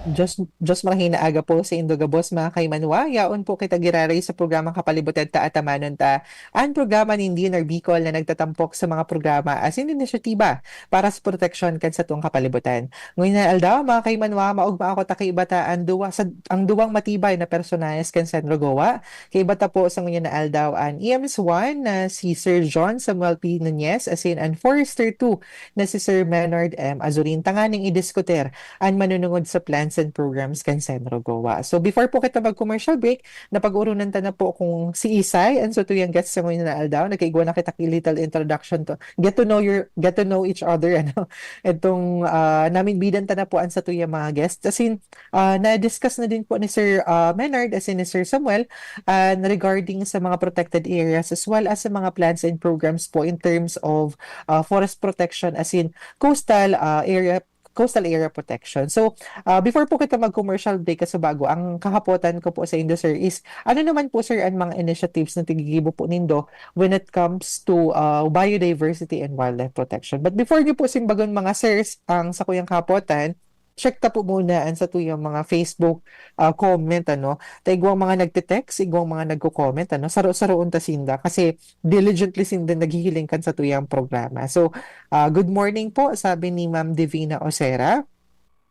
Diyos, Diyos marhay na aga po sa indo gabos, mga kaimanwa. Yaon po kita giraray sa programang Kapalibutan Ta, Atamanon Ta, an programa nin D N R Bicol na nagtatampok sa mga programa asin inisyatiba para sa proteksyon kan satong kapalibutan. Ngunyan na aldaw, mga kaimanwa, maogma ako ta kaiba ta an duwa sa, ang duwang matibay na personahes kan Sentro Gowa. Kaiba ta po sa ngunyan na aldaw an E M S one na si Sir John Samuel P Nunez asin an Forester two na si Sir Menard M Azurin tanganing idiskutir an manunungod sa plans and programs kan Senro Goa. So before po kita mag-commercial break, napag-urunan ta na po kung si Isay, ang satuyang guest sa ngayon na aldaw. Nagkaigwa na kita ki little introduction to. Get to know your, get to know each other, ano. Itong, ah, namidbidan ta na po ang satuyang mga guest. As in, ah, na-discuss na din po ni Sir, ah, Menard, as in ni Sir Samuel, and regarding sa mga protected areas as well as sa mga plans and programs po in terms of, ah, forest protection, as in coastal, ah, area, coastal area protection. So, ah, before po kita mag-commercial break, kasubago, ang kahapotan ko po sa indo, sir, is ano naman po, sir, ang mga initiatives na tigigibo po nindo when it comes to, ah, biodiversity and wildlife protection? But before niyo po simbagon, mga sirs, ang sakuyang kahapotan, check ta po muna ang satuyang mga Facebook, ah, comment, ano? Ta igwang mga nagte-text, igwang mga nagko-comment, ano? Saro-saroon ta sinda kasi diligently sinda naghihiling kan satuyang programa. So, ah, good morning po, sabi ni Ma'am Divina Osera.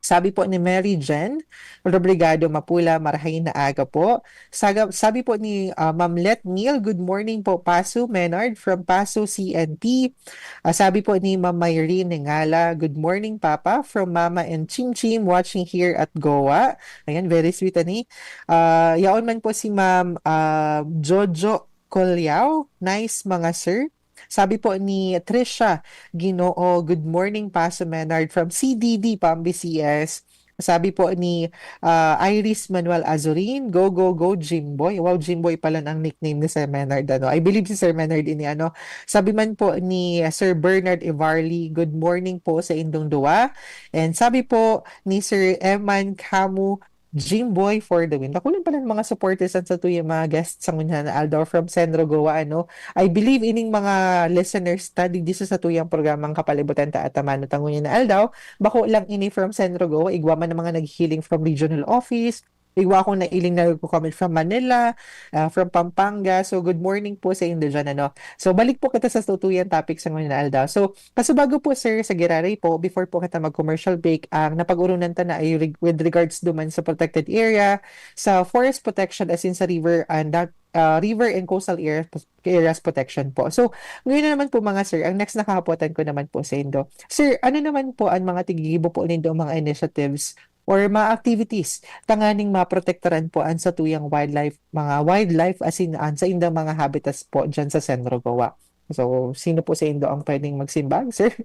Sabi po ni Mary Jen Robrigado Mapula, "Marahay na aga po." Saga-, sabi po ni, ah, Ma'am Let Neil, "Good morning po, Paso, Menard from Paso, C N T." Ah, sabi po ni Ma'am Myrene Nengala, "Good morning, Papa, from Mama and Chim Chim, watching here at Goa." Ayan, very sweet, ani. Ah, yaon man po si Ma'am, ah, Jojo Colyao, "Nice, mga sir." Sabi po ni Trisha Ginoo, "Good morning, Paso Menard from C D D, Pambi C S." Sabi po ni, ah, Iris Manuel Azurin, "Go, go, go, Jimboy." Wow, Jimboy pala ang nickname ni Sir Menard, ano. I believe si Sir Menard ini, ano. Sabi man po ni Sir Bernard Ivarli, "Good morning po sa indong duwa." And sabi po ni Sir Eman Camu, "Jimboy for the win." Dakulan pala ng mga supporters ang satuyang mga guests sa ngunyan na aldaw from Senro Goa, ano. I believe ining mga listeners ta digdi sa satuyang programang Kapalibutan ta at Amano ta ngunyan na aldaw, bako lang ini from Senro Goa, igwa man ang mga naghihiling from regional office, igwa akong nailing na nagko-comment from Manila, ah, from Pampanga. So, good morning po sa indo dyan, ano. So, balik po kita sa satuyang topic sa ngunyan na aldaw. So, kasubago po, sir, sa giraray po, before po kita mag-commercial break, ang napag-urunan ta na ay reg-, with regards duman sa protected area, sa forest protection, as in sa river and that, ah, river and coastal areas, areas protection po. So, ngayon na naman po, mga sir, ang next na kahapotan ko naman po sa indo. Sir, ano naman po ang mga tigigibo po nindo, mga initiatives or mga activities tanganing maprotektaran po ang satuyang wildlife, mga wildlife, as in, ang sa indang mga habitats po dyan sa Senro Goa? So, sino po sa indo ang pwedeng magsimbag, sir?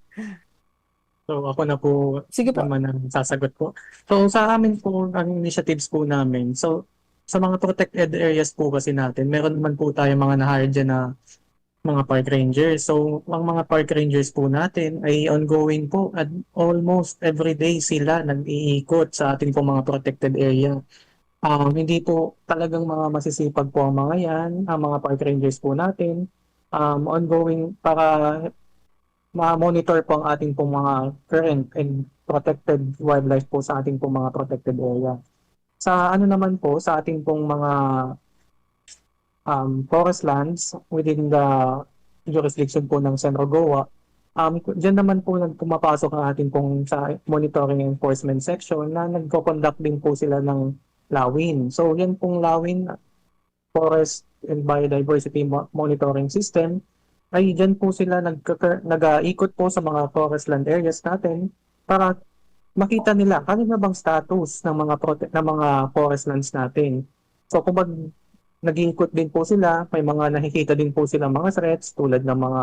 So, ako na po Sige po. naman ang sasagot po. So, sa amin po, ang initiatives po namin, so, sa mga protected areas po kasi natin, meron naman po tayo mga na-hire dyan na mga park rangers. So, ang mga park rangers po natin ay ongoing po at almost every day sila nag-iikot sa ating pong mga protected area. Um, hindi po talagang mga masisipag po ang mga yan, ang mga park rangers po natin. Um, ongoing para ma-monitor po ang ating pong mga current and protected wildlife po sa ating pong mga protected area. Sa ano naman po, sa ating pong mga, um, forest lands within the jurisdiction po ng Senro Goa, um, diyan naman po nag-, pumapasok ang ating pong sa monitoring enforcement section na nagko-conduct din po sila ng lawin. So, yan pong lawin, Forest and Biodiversity Mo-, Monitoring System, ay diyan po sila nagkaka-, nag-aikot po sa mga forest land areas natin para makita nila ano na bang status ng mga prote-, ng mga forest lands natin. So, kung mag-, nag-iikot din po sila, may mga nakikita din po silang mga threats tulad ng mga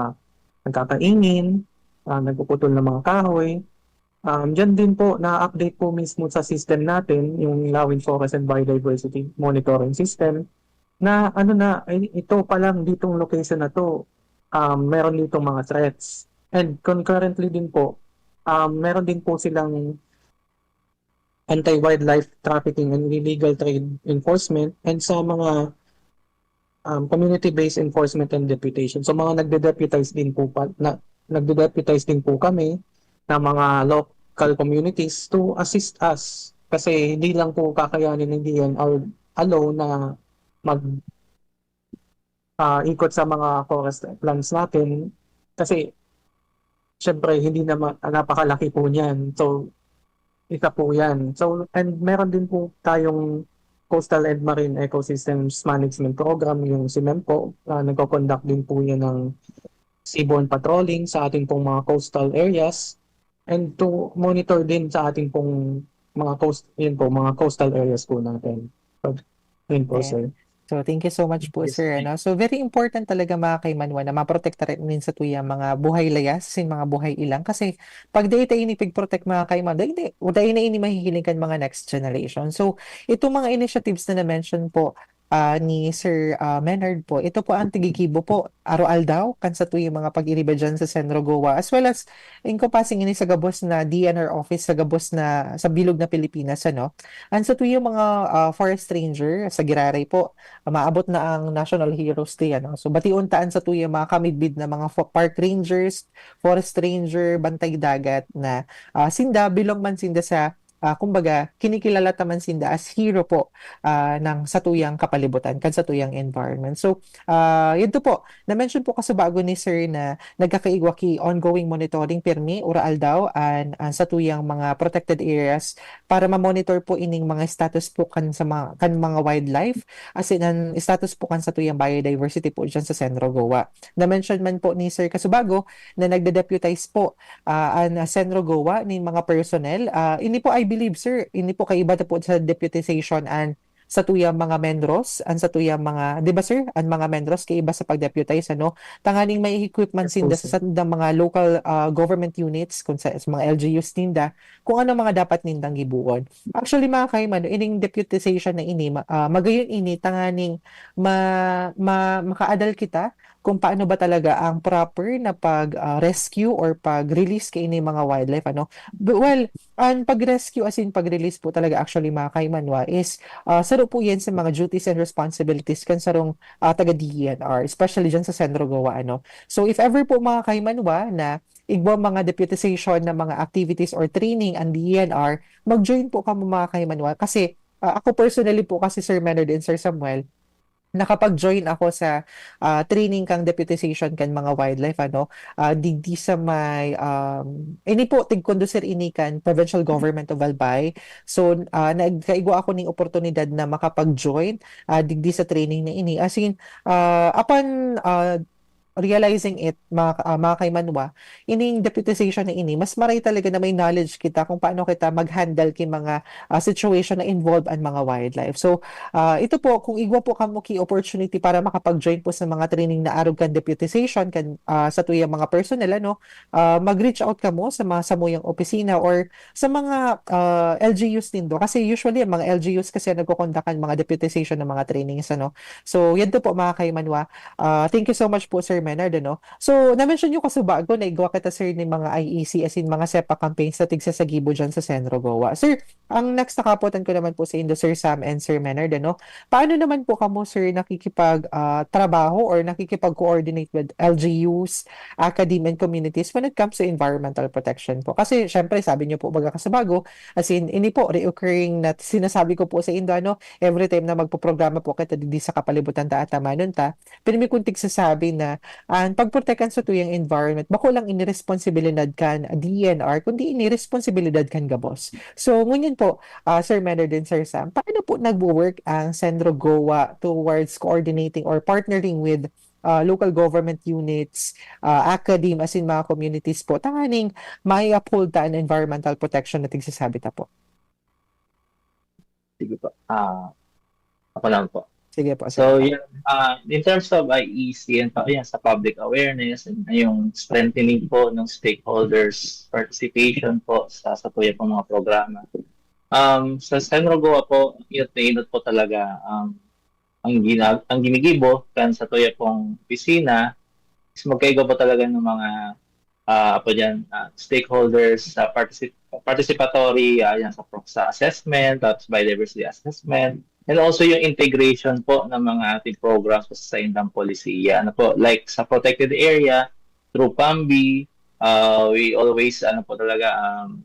nagkakaingin, ah, nagpuputol ng mga kahoy. Um, diyan din po, na-update po mismo sa system natin, yung Lawin Forest and Biodiversity Monitoring System, na ano na, ay, ito pa lang ditong location na to, um, meron ditong mga threats. And concurrently din po, um, meron din po silang anti-wildlife trafficking and illegal trade enforcement and sa mga, um, community-based enforcement and deputation. So, mga nagde-deputize din po pa, na, nagde-deputize din po kami ng mga local communities to assist us. Kasi hindi lang po kakayanin ng D N R alone na mag, ah, ikot sa mga forest lands natin. Kasi, syempre, hindi naman, ah, napakalaki po niyan. So, isa po yan. So, and meron din po tayong Coastal and Marine Ecosystems Management Program, yung simempo. Ah, nagko-conduct din po yan ng seaborne patrolling sa ating pong mga coastal areas and to monitor din sa ating pong mga coast, yun po, mga coastal areas po natin. So, yun po, Okay. sir. So, thank you so much po, Yes, sir. thank Ano? So, very important talaga, mga kaimanwa, na maprotektaran nin satuyang mga buhay layas, sin mga buhay ilang. Kasi, pag dai ta ini pig-protect, mga kaimanwa, dai, dai, dai na ini mahihiling kan mga next generation. So, itong mga initiatives na na-mention po ah, ni Sir ah, Menard po, ito po ang tigigibo po, araw-aldaw, kan satuyang mga pag-iriba dyan sa Centro Goa, as well as encompassing ini sa gabos na D N R office sa gabos na, sa bilog na Pilipinas, ano? Ang satuyang mga ah, forest ranger sa Giraray po, ah, maabot na ang National Heroes Day, ano? So, bation ta ang satuyang mga kamidbid na mga fo- park rangers, forest ranger, bantay dagat na ah, sinda, belong man sinda sa, ah, kumbaga, kinikilala ta man sinda as hero po ah, ng satuyang kapalibutan, kan satuyang environment. So, ah, yun to po, na-mention po kasubago ni Sir na nagkakaigwa ki ongoing monitoring pirmi, ura-aldaw, an, an satuyang mga protected areas para ma-monitor po ining mga status po kan sa mga, kan mga wildlife, as in, an status po kan satuyang biodiversity po dyan sa Centro Goa. Na-mention man po ni Sir kasubago na nagde-deputize po ah, an ah, Centro Goa nin mga personnel. Ah, ini po, I believe, sir, ini po kaiba ta po sa deputization an satuyang mga menros, an satuyang mga, di ba, sir? An mga menros kaiba sa pag-deputize, ano? Tanganing may equipment Yes po, sinda sa sir. sandang mga local ah, government units, kung sa, sa mga L G Us ninda, kung ano mga dapat nindang gibuon. Actually, mga kaiman, ining deputization na ini, ma- ah, magayon ini, tanganing ma, ma, makaadal kita kung paano ba talaga ang proper na pag ah, rescue or pag-release kaini mga wildlife, ano? B- Well, ang pag-rescue, as in pag-release po talaga, actually, mga kaimanwa, is ah, saro po yan sa mga duties and responsibilities kan sarong ah, taga D E N R, especially dyan sa Centro Goa, ano? So, if ever po, mga kaimanwa, na igwa mga deputization na mga activities or training ang D E N R, mag-join po kamo, mga kaimanwa, kasi ah, ako personally po kasi, Sir Menard and Sir Samuel, nakapag-join ako sa ah, training kang deputization kan mga wildlife, ano, ah, digdi sa may, um, ini po, tig-conducir ini kan Provincial Government of Albay. So, ah, nagkaigwa ako ning oportunidad na makapag-join ah, digdi sa training na ini. As in, ah, upon ah, realizing it, mga, ah, mga kaimanwa, ining deputization na ini, mas maray talaga na may knowledge kita kung paano kita mag-handle ki mga ah, situation na involved ang mga wildlife. So, ah, ito po, kung igwa po kamo ki opportunity para makapag-join po sa mga training na arog kan deputization, kan ah, satuyang mga personnel, ano, ah, mag-reach out kamo sa mga samuyang opisina or sa mga ah, L G Us nindo. Kasi usually, ang mga L G Us kasi ang nagko-conduct kan mga deputization ng mga trainings, ano. So, yan to po, mga kaimanwa. Ah, thank you so much po, Sir Menard, ano. So, na-mention nyo kasubago na igwa kita, sir, ni mga I E C, as in mga SEPA campaigns na tigsasagibo dyan sa Centro Goa. Sir, ang next na kapotan ko naman po sa indo, Sir Sam and Sir Menard, ano? Paano naman po kamo, sir, nakikipag, ah, trabaho or nakikipag-coordinate with L G Us, academe, and communities when it comes to environmental protection po? Kasi, syempre, sabi nyo po, baga kasubago, as in, ini po, reoccurring na sinasabi ko po sa indo, ano, every time na magpoprograma po kita digdi sa kapalibutan ta at tamanon ta, pirmi kong tigsasabi na ang pagprotektahan sa tuyang environment, bako lang ini responsibilidad kan D E N R, kundi ini responsibilidad kan gabos. So, ngunyan po, ah, Sir Menard and Sir Sam, paano po nagwo-work ang Centro Goa towards coordinating or partnering with ah, local government units, ah, academe, as in mga communities po, tanganing may uphold ta an environmental protection na tigsasabi ta po? Sige po. Ah, ako lang po. Sige po, sir. So, yun, ah, in terms of I E C, and pa, yan, sa public awareness, and yung strengthening po ng stakeholders participation po sa, sa tuya pong mga programa. Um, sa Centro Goa po, inot na inot po talaga, um, ang gina-, ang ginigibo kan sa tuya pong opisina is magkaiba po talaga ng mga, ah, apo diyan, ah, stakeholders sa particip-, participatory, ah, yan, sa pro-, sa assessment, tapos biodiversity assessment, and also yung integration po ng mga ating programs sa saindang polisiya. Ano po, like sa protected area, through PAMBI, ah, we always, ano po talaga, um,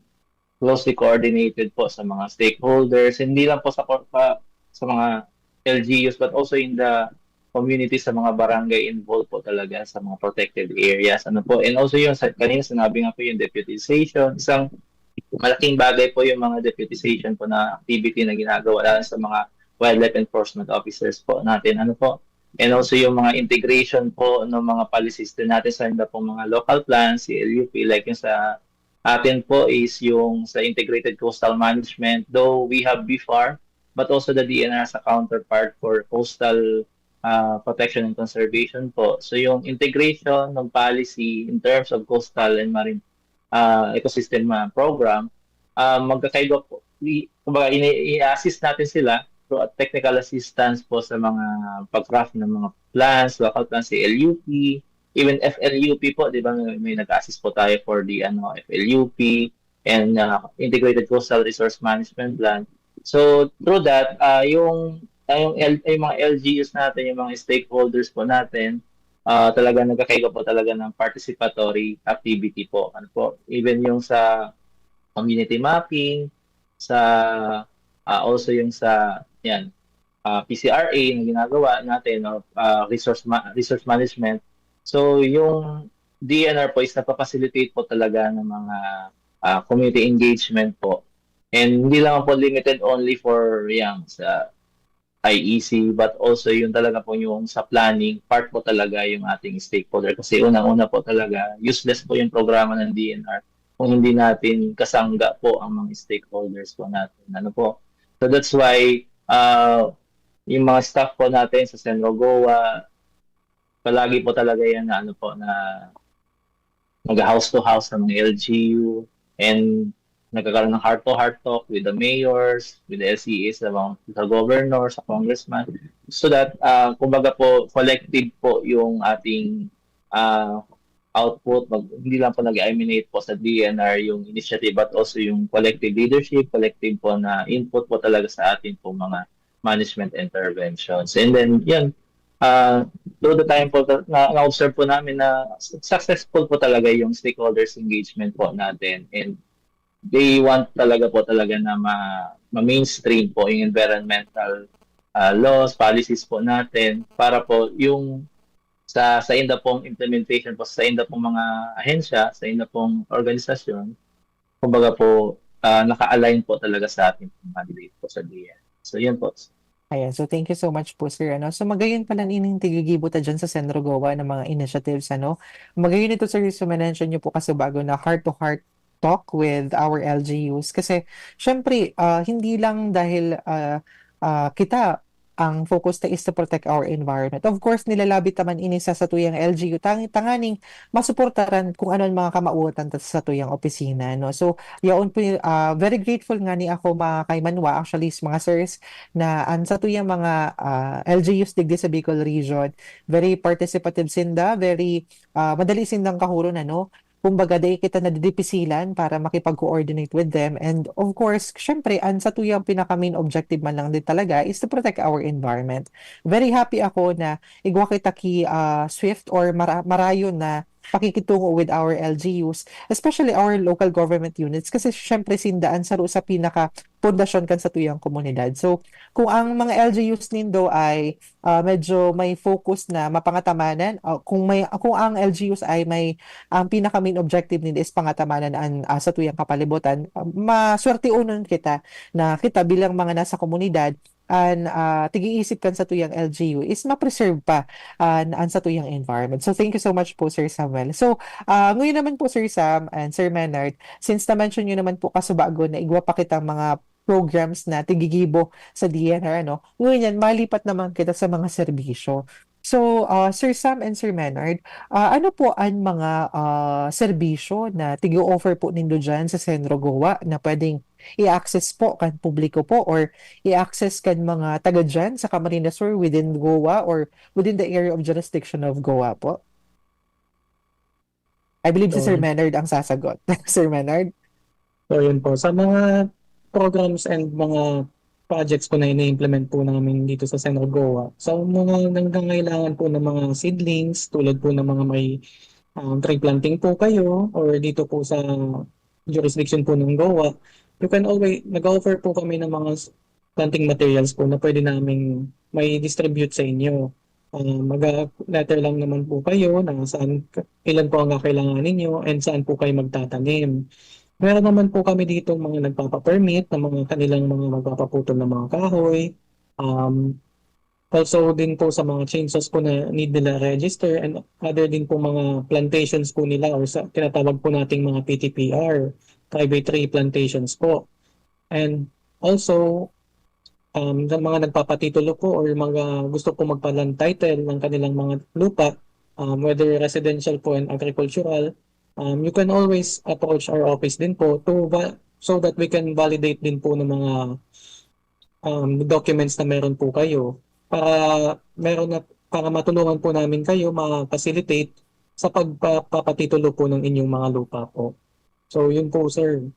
closely coordinated po sa mga stakeholders, hindi lang po sa, pa, sa mga L G Us, but also in the community, sa mga barangay involved po talaga sa mga protected areas. Ano po? And also yung sa, kanina sinabi nga po yung deputization, isang malaking bagay po yung mga deputization po na activity na ginagawa, lalo sa mga wildlife enforcement officers po natin. Ano po? And also yung mga integration po ng mga policies din natin sa iba pong mga local plans, C L U P, like yung sa Atin po is yung sa Integrated Coastal Management, though we have B F A R, but also the D N R as a counterpart for coastal, ah, protection and conservation po. So yung integration ng policy in terms of coastal and marine, ah, ecosystem, ah, program, ah, magkakaiba po. I-, kumbaga, ini-, i-assist natin sila through technical assistance po sa mga pag-craft ng mga plans, local plans, C L U P, even F L U P po, di ba? May, may nag-assist po tayo for the, ano, F L U P and, ah, Integrated Coastal Resource Management Plan. So, through that, ah, yung, ah, yung L-, yung mga L G Us natin, yung mga stakeholders po natin, ah, talaga nagkakaiba po talaga ng participatory activity po. Ano po? Even yung sa community mapping, sa, ah, also yung sa, yan, ah, P C R A na ginagawa natin, no? Ah, resource ma-, resource management. So, yung D N R po is nagpa-facilitate po talaga ng mga, ah, community engagement po. And hindi lang po limited only for yang sa I E C, but also yung talaga po yung sa planning, part po talaga yung ating stakeholder. Kasi unang-una po talaga, useless po yung programa ng D N R kung hindi natin kasangga po ang mga stakeholders po natin. Ano po? So that's why, ah, yung mga staff po natin sa Senro Goa, palagi po talaga yan na ano po, na mag-house to house sa mga L G U and nagkakaroon ng heart to heart talk with the mayors, with the L C As, sa mga, sa governor, sa congressman. So that, ah, kumbaga po, collective po yung ating, ah, output. Mag-, hindi lang po nag-emanate po sa D N R yung initiative, but also yung collective leadership, collective po na input po talaga sa ating po mga management interventions. And then, yun, ah, through the time po, na, na-observe po namin na successful po talaga yung stakeholders engagement po natin. And they want talaga po talaga na ma-, ma-mainstream po yung environmental, ah, laws, policies po natin para po yung sa, sa inda pong implementation po, sa inda pong mga ahensya, sa inda pong organisasyon, kumbaga po, ah, naka-align po talaga sa ating mandate po sa D N. So, yun po. Ayan, so thank you so much po, sir. Ano? So magayon pala ining tigigibo ta dyan sa Senro Goa ng mga initiatives, ano? Magayon ito, sir, yung mention nyo po kasubago na heart-to-heart talk with our L G Us. Kasi, syempre, ah, hindi lang dahil ah, ah, kita ang focus ta is to protect our environment. Of course, nilalabit naman ini sa satuyang L G U tang-, tanganing masuportaran kung ano ang mga kamawotan ta sa satuyang opisina, no? So, yaon po, ah, very grateful nga ni ako, mga kaimanwa, actually, s-, mga sirs, na ang satuyang mga, ah, L G Us digdi sa Bicol Region, very participative sinda, very, ah, madali sindang kahuron, ano? Kumbaga, dai kita nadidipisilan para makipag-coordinate with them. And of course, syempre, ang satuyang pinaka-main objective man lang din talaga is to protect our environment. Very happy ako na igwa kita ki, ah, swift or mara-, marayon na pakikitungo with our L G Us, especially our local government units, kasi syempre sinda an saro sa pinaka pundasyon kan satuyang komunidad. So, kung ang mga L G Us nindo ay, ah, medyo may focus na mapangatamanan, ah, kung may, kung ang L G Us ay may, ang pinaka-main objective ninda is pangatamanan an, ah, satuyang kapalibutan, ah, maswerteonon kita na kita bilang mga nasa komunidad, an, ah, tigi-isip kan satuyang L G U is ma-preserve pa an, an satuyang environment. So, thank you so much po, Sir Samuel. So, ah, ngayon naman po, Sir Sam and Sir Menard, since na-mention nyo naman po kasubago na igwa pa kitang mga programs na tigigibo sa D N R, ano, ngunyan malipat naman kita sa mga serbisyo. So, ah, Sir Sam and Sir Menard, ah, ano po an mga, ah, serbisyo na tigi-offer po nindo diyan sa Senro Goa na pwedeng i-access po kan publiko po or i-access kan mga taga diyan sa Camarines Sur within Goa or within the area of jurisdiction of Goa po? I believe si Sir So, Menard ang sasagot. Sir Menard? So, yun po. Sa mga programs and mga projects po na ini-implement po namin dito sa Senro Goa, sa mga nangangailangan po ng mga seedlings, tulad po ng mga may, um, tree planting po kayo or dito po sa jurisdiction po ng Goa, you can always, nag-offer po kami ng mga s-, planting materials po na pwede naming may distribute sa inyo. Ah, mag-letter lang naman po kayo na saan, ilan po ang kakailangan ninyo and saan po kayo magtatanim. Meron naman po kami dito mga nagpapa-permit ng mga kanilang mga magpapaputol ng mga kahoy. Um, Also din po sa mga chainsaws po na need nila register and other din po mga plantations po nila or sa tinatawag po nating mga P T P R, private tree plantations po. And also, um, sa mga nagpapatitulo po or mga gusto po magpa-land title ng kanilang mga lupa, um, whether residential po and agricultural, um, you can always approach our office din po to va- so that we can validate din po ng mga um, documents na meron po kayo para meron na para matulungan po namin kayo ma-facilitate sa pagpapatitulo po ng inyong mga lupa po. So, yun po, sir.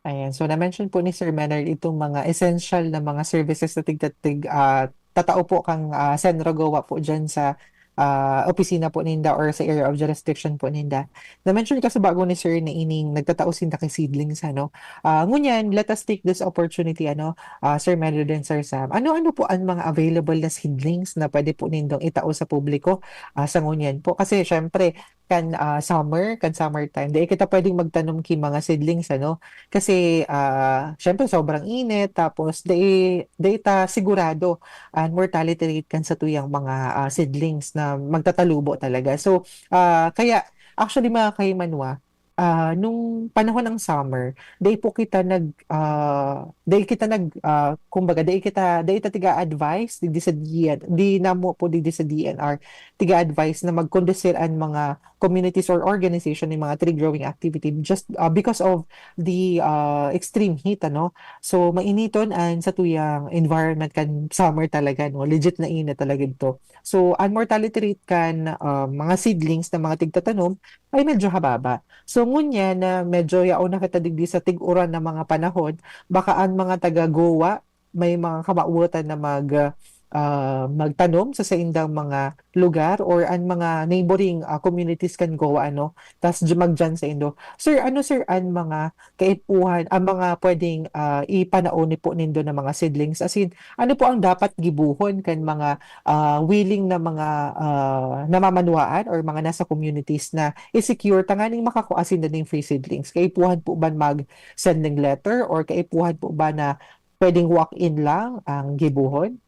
Ayan. So, na-mention po ni Sir Menard itong mga essential na mga services na tigtatig, ah, tatao po kang ah, Senro Goa po dyan sa ah, opisina po ninda or sa area of jurisdiction po ninda. Na-mention ka sa bago ni Sir na ining nagtatao sinda kay seedlings, ano? Ah, ngunyan, let us take this opportunity, ano, ah, Sir Menard and Sir Sam. Ano-ano po ang mga available na seedlings na pwede po nindong itao sa publiko ah, sa ngunyan po? Kasi, syempre, kan ah, summer, kan summertime, di kita pwedeng magtanom ki mga seedlings, ano? Kasi, ah, syempre, sobrang init, tapos di, di ta sigurado an mortality rate kan satuyang mga ah, seedlings na magtatalubo talaga. So, ah, kaya, actually, mga kaimanwa, ah, nung panahon ng summer, dai po kita nag, ah, dai kita nag, ah, kumbaga, dai kita, dai ta tiga-advise, digdi sa D N, di namo po digdi sa D N R, tiga-advise na mag-conducir an mga communities or organization ng mga tree growing activity just ah, because of the ah, extreme heat, ano? So, mainiton an satuyang environment kan summer talaga, no? Legit na init talaga ito. So, an mortality rate kan ah, mga seedlings na mga tigtatanom ay medyo hababa. So, ngunyan na medyo yaon na kita digdi sa tig-uran na mga panahon, baka an mga taga Goa may mga kamawotan na mag ah, magtanom sa saindang mga lugar or an mga neighboring ah, communities kan Goa, ano, tas dyan, magdyan sa indo. Sir, ano, sir, an mga kaipuhan, ang mga pwedeng ah, ipanaoni po nindo na mga seedlings? As in, ano po ang dapat gibuhon kan mga ah, willing na mga ah, namamanwaan or mga nasa communities na i-secure tanganing makakua sinda ning free seedlings? Kaipuhan po ba mag-sending letter or kaipuhan po ba na pwedeng walk-in lang ang gibuhon?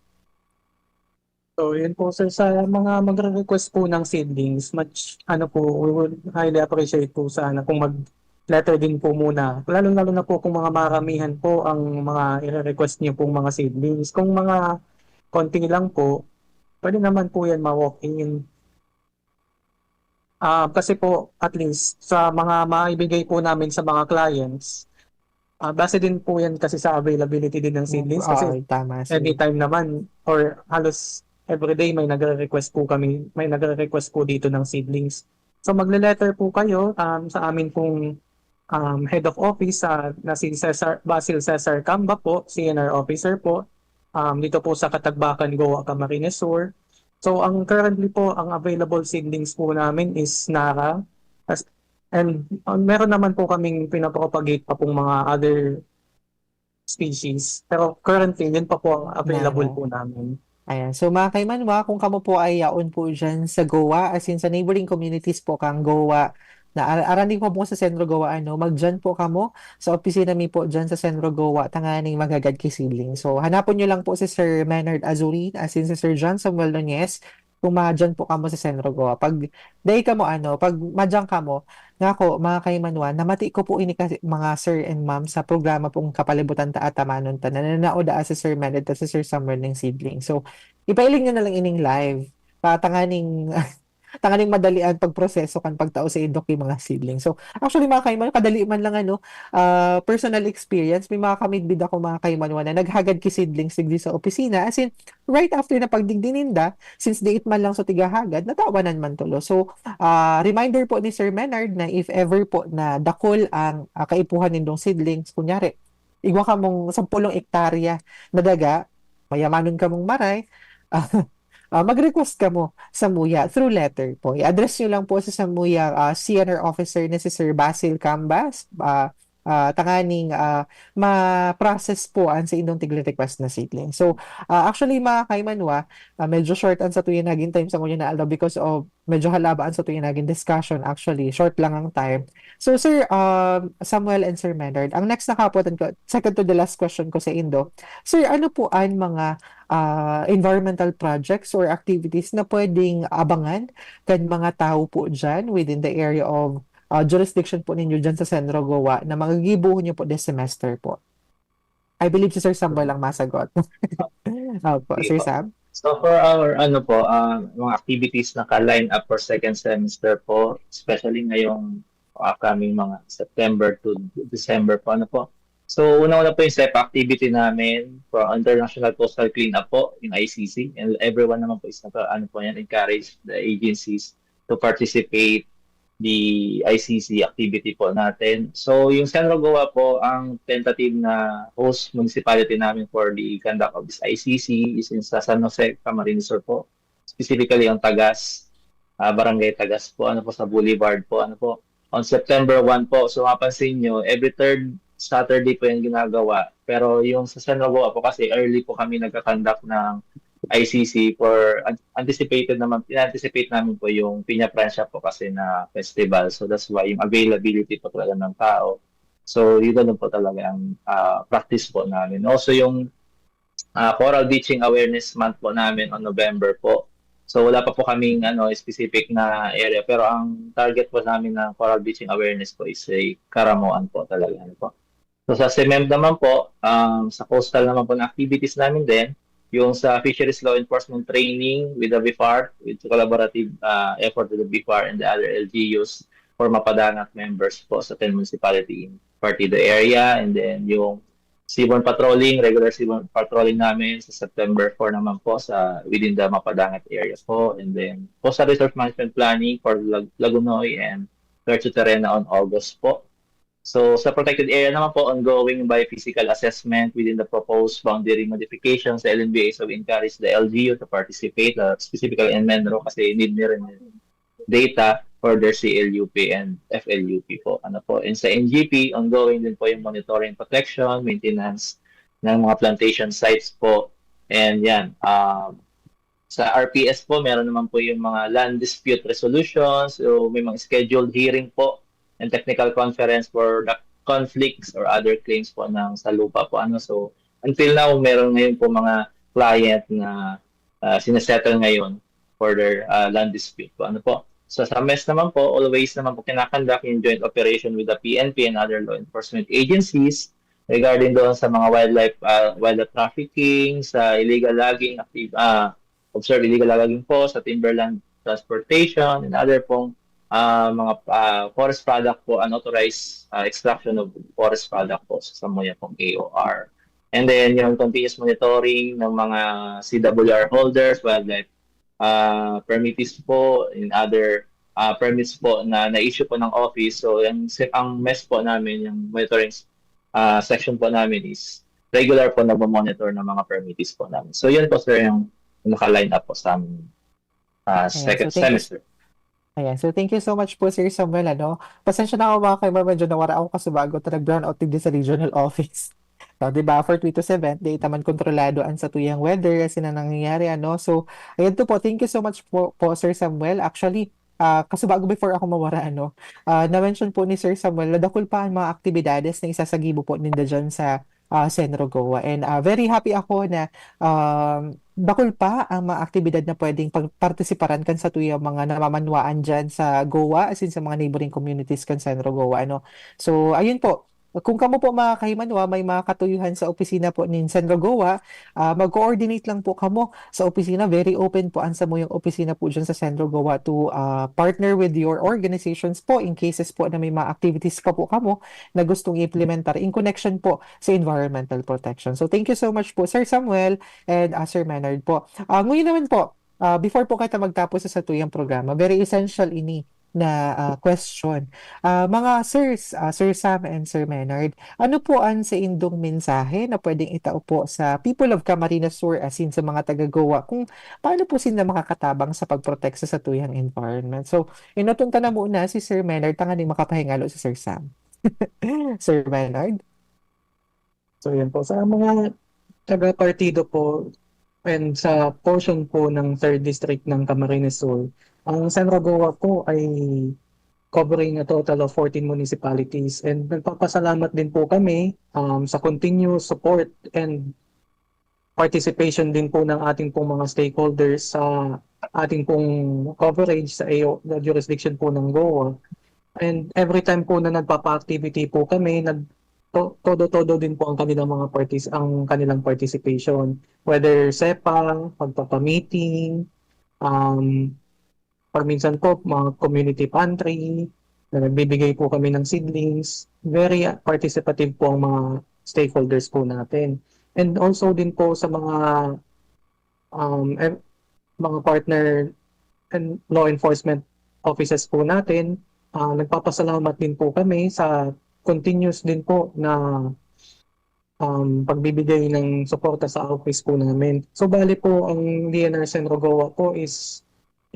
So, yun po, sir, sa mga magre-request po ng seedlings, much, ano po, we would highly appreciate po sana kung mag-letter din po muna. Lalo-lalo na po kung mga maramihan po ang mga i-request niyo pong mga seedlings. Kung mga konti lang po, pwede naman po yan ma-walk-in. Ah, kasi po, at least, sa mga maibigay po namin sa mga clients, ah, base din po yan kasi sa availability din ng seedlings. Kasi Oo, tama, sir. anytime naman, or halos everyday, may nagre-request po kami, may nagre-request po dito ng seedlings. So, magle-letter po kayo um, sa amin pong um, head of office ah, na si Cesar, Basil Cesar Camba po, C N R officer po, um, dito po sa Catagbacan, Goa, Camarines Sur. So, ang currently po, ang available seedlings po namin is Nara. As, and uh, meron naman po kaming pinapropagate pa pong mga other species. Pero currently, yun pa po ang available Nara. po namin. Ayan. So, mga kaimanwa, kung kamo po ay yaon po dyan sa Goa, as in sa neighboring communities po kang Goa, na ar- arani ko po sa Sentro Goa, ano, magdyan po kamo sa opisina mi po dyan sa Sentro Goa, tanganing maghagad ki seedling. So, hanapon nyo lang po si Sir Menard Azurin, as in si Sir John Samuel Nunez, kung madyan po kamo sa Sentro Goa. Pag, dai kamo, ano, pag madyan kamo, ngako, mga kaimanwa, namati ko po ini kasi, mga sir and ma'am, sa programa pong Kapalibutan Ta Atamanon Ta, na nanao daa si Sir Menard at si Sir Samuel ning seedling. So, ipailing nyo na lang ining live. Pa, tanganing, tanganing madali ang pagproseso kan pagtao sa indok yung mga seedling. So, actually, mga kaimanwa, kadali man lang, ano, ah, personal experience, may mga kamidbid ako, mga kaimanwa, na naghagad ki seedlings digdi sa opisina. As in, right after na pagdigdi ninda, since diit man lang sa tigahagad, natawanan man tulo. So, ah, reminder po ni Sir Menard na if ever po na dakul ang ah, kaipuhan nindong seedlings, kunyari, igwa kamong sampulong ektarya na daga, mayamanon kamong maray, ah, ah, mag-request kamo samuya through letter po. I-address nyo lang po sa samuya ah, C N R officer na si Sir Basil Cambas, ah, ah, tanganing, ah, ma-process po an saindong tigre-request na seedling. So, ah, actually, mga kaimanwa, ah, medyo short an satuyang nagin time sa ngunyan na aldaw because of medyo halaba an satuyang nagin discussion. Actually, short lang ang time. So, Sir, um, Samuel and Sir Menard, ang next na kapotan ko, second to the last question ko saindo. Sir, ano po an mga, ah, environmental projects or activities na pwedeng abangan kan mga tawo po diyan within the area of, ah, jurisdiction po ninyo diyan sa Centro Goa na magigibohon niyo po this semester po? I believe si Sir Samuel ang masagot. Opo, Sige Sir po. Sam? So for our ano po, ah, mga activities na ka-line up for second semester po, especially ngayong upcoming mga September to December po, ano po. So una-una po yung SEPA activity namin for International Coastal Cleanup po, yung I C C. And everyone naman po is naka, ano po yan, encourage the agencies to participate the I C C activity po natin. So yung Centro Goa po, ang tentative na host municipality namin for the conduct of this I C C is in sa San Jose, Camarines Sur po. Specifically ang Tagas, ah, Barangay Tagas po, ano po, sa Boulevard po, ano po. On September one po, so mapansin nyo, every third Saturday po yung ginagawa. Pero yung sa Centro Goa po kasi early po kami nagka-conduct ng I C C for an- anticipated naman, in-anticipate namin po yung Piña Francia po kasi na festival. So that's why yung availability po talaga ng tao. So yun ganun po talaga ang ah, practice po namin. Also yung ah, Coral Beaching Awareness Month po namin on November po. So wala pa po kaming ano specific na area, pero ang target po namin ng Coral Beaching Awareness po is sa Caramoan po talaga, ano po. So sa CMEMD naman po, um, sa coastal naman po na activities namin din, yung sa Fisheries Law Enforcement Training with the BIFAR, with collaborative uh, effort with the BIFAR and the other L G Us for Mapadangat members po sa ten municipality in Partido area, and then yung seaborne patrolling, regular seaborne patrolling namin sa September four naman po sa within the Mapadangat area po, and then coastal resource management planning for Lag- Lagonoy and Puerto Terena on August po. So sa protected area naman po, ongoing biophysical assessment within the proposed boundary modification sa L N B A. So we encourage the L G U to participate, uh, specifically in Menro kasi need ni rin data for their C L U P and F L U P po. Ano po? And sa N G P, ongoing din po yung monitoring, protection, maintenance ng mga plantation sites po. And yan, um, sa R P S po, meron naman po yung mga land dispute resolution. So may mga scheduled hearing po and technical conference for the conflicts or other claims po ng sa lupa po. Ano? So until now, meron ngayon po mga client na uh, sinasettle ngayon for their uh, land dispute po. Ano po? So sa MES naman po, always naman po kinakandak yung joint operation with the P N P and other law enforcement agencies regarding doon sa mga wildlife uh, wildlife trafficking, sa illegal logging, active, uh, observe illegal logging po, sa timberland transportation and other pong uh, mga uh, forest product po, unauthorized uh, extraction of forest product po sa samuya pong A O R. And then yung continuous monitoring ng mga C W R holders, wildlife uh, permittees po, in other uh, permits po na na-issue po ng office. So yung ang MES po namin, yung monitoring uh, section po namin is regular po nagmo-monitor ng mga permittees po namin. So yun po sir yung naka-line up po sa aming uh, Ayan, second so thank you. semester. Ayan. So, thank you so much po, Sir Samuel. Ano? Pasensya na ako, mga kaima, medyo nawara ako kasubago ta nag-brown out digdi sa regional office. So, di ba, for twenty-seven, di itaman kontrolado ang satuyang weather, kasi na nangyayari, ano? So, ayan to po, thank you so much po, po Sir Samuel. Actually, ah kasubago before ako mawara, ano, ah na-mention po ni Sir Samuel na dakul pa ang mga aktibidades na isasagibo po ninda dyan sa ah, Senro Goa. And ah, very happy ako na um, dakul pa ang mga aktibidad na pwedeng pagpartisiparan kan satuyang mga namamanwaan dyan sa Goa, as in sa mga neighboring communities kan Senro Goa. Ano? So, ayun po. Kung kamo po mga kahimanwa, may mga katuyuhan sa opisina po nin Senro Goa, ah, mag-coordinate lang po kamo sa opisina. Very open po ang samuyang opisina po dyan sa Senro Goa to ah, partner with your organizations po in cases po na may mga activities pa po kamo na gustong i-implementar in connection po sa environmental protection. So thank you so much po, Sir Samuel and ah, Sir Menard po. Ah, ngayon naman po, ah, before po kita magtapos sa satuyang programa, very essential ini na ah, question. Ah, mga sirs, ah, Sir Sam and Sir Menard, ano po ang saindong mensahe na pwedeng itao po sa people of Camarines Sur, as in sa mga taga-Goa, kung paano po sila makakatabang sa pagprotekta sa satuyang environment? So, inuton ta na muna si Sir Menard tanganing makapahingalo si Sir Sam. Sir Bernard? So, yun po. Sa mga taga-partido po and sa portion po ng third District ng Camarines Sur, ang Senrogoa po ay covering a total of fourteen municipalities. And nagpapasalamat din po kami um, sa continuous support and participation din po ng ating pong mga stakeholders sa ating pong coverage sa A O, na jurisdiction po ng Goa. And every time po na nagpapa-activity po kami, nag to- todo-todo din po ang kanilang mga partic- ang kanilang participation. Whether SEPA, pagpapa-meeting, um, pag minsan po, mga community pantry, na nagbibigay po kami ng seedlings. Very participative po ang mga stakeholders po natin. And also din po sa mga um, em- mga partner and law enforcement offices po natin, ah, nagpapasalamat din po kami sa continuous din po na um, pagbibigay ng suporta sa office po namin. So, bali po, ang D N R Senrogoa po is,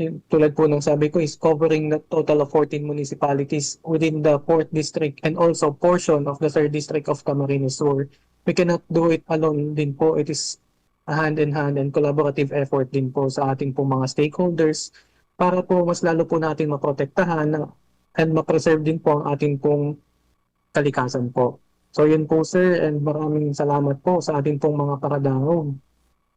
eh, tulad po ng sabi ko, is covering the total of fourteen municipalities within the fourth District and also portion of the third District of Camarines Sur. We cannot do it alone din po. It is a hand-in-hand and collaborative effort din po sa ating pong mga stakeholders para po mas lalo po natin maprotektahan na- and ma-preserve din po ang ating pong kalikasan po. So yun po, sir, and maraming salamat po sa ating pong mga paradangog.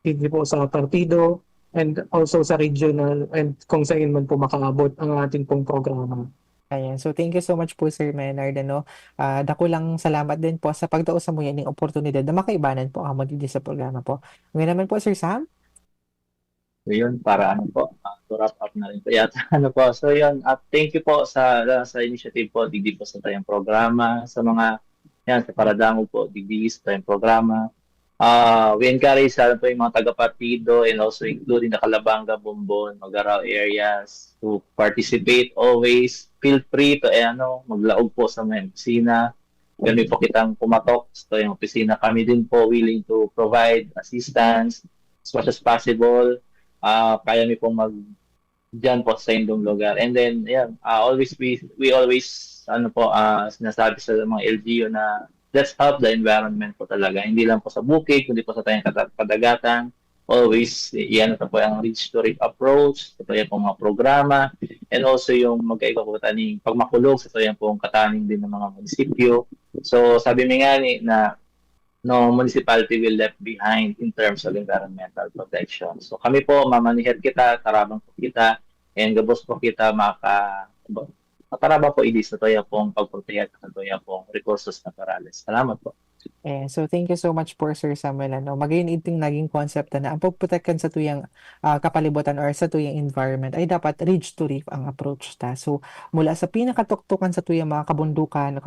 Hindi po sa partido and also sa regional and kung saan man po makaabot ang ating pong programa. Ayan. So, thank you so much po, Sir Menard. Ano? Ah, dakulang salamat din po sa pagtao sa muya ning oportunidad na makaibanan po amo digdi sa programa po. Ngayon naman po, Sir Sam? So yun, para ano po, ah, to wrap up na rin po yata. Ano po, so yun, at thank you po sa sa initiative po, digdi po sa tayong programa, sa mga, yan, sa paradangog po, digdi sa tayong programa. Uh, we encourage sa po yung mga taga-partido and also including the Calabanga, Bombon, Magarao areas to participate always. Feel free to eh, ano, maglaog po sa mga opisina. Kami po kitang kumatok sa yung opisina. Kami din po willing to provide assistance as much as possible. Uh, kaya mi pong mag dyan po sa indong lugar. And then, yan, uh, always we, we always, ano po, uh, sinasabi sa mga L G U na let's help the environment po talaga. Hindi lang po sa bukid, kundi po sa tayong kadagatan. Always, yan ito po ang ridge to reef approach, ito po yung mga programa, and also yung magkaiba po taning pagmakulog sa ito yung pong kataning din ng mga munisipyo. So, sabi mi nga ni na no municipality will left behind in terms of environmental protection. So kami po, mamanihat kita, tarabang po kita, and gabos po kita maka, tarabang po idis na toya pong pagproteha sa toya pong recursos naturales. Salamat po. Eh, so thank you so much po, Sir Samuel. Ano, magayon iting naging concept na ang pagprotektahan sa tuyang uh, kapalibutan or sa tuyang environment ay dapat ridge to reef ang approach ta. So mula sa pinakatuktukan sa tuyang mga kabundukan,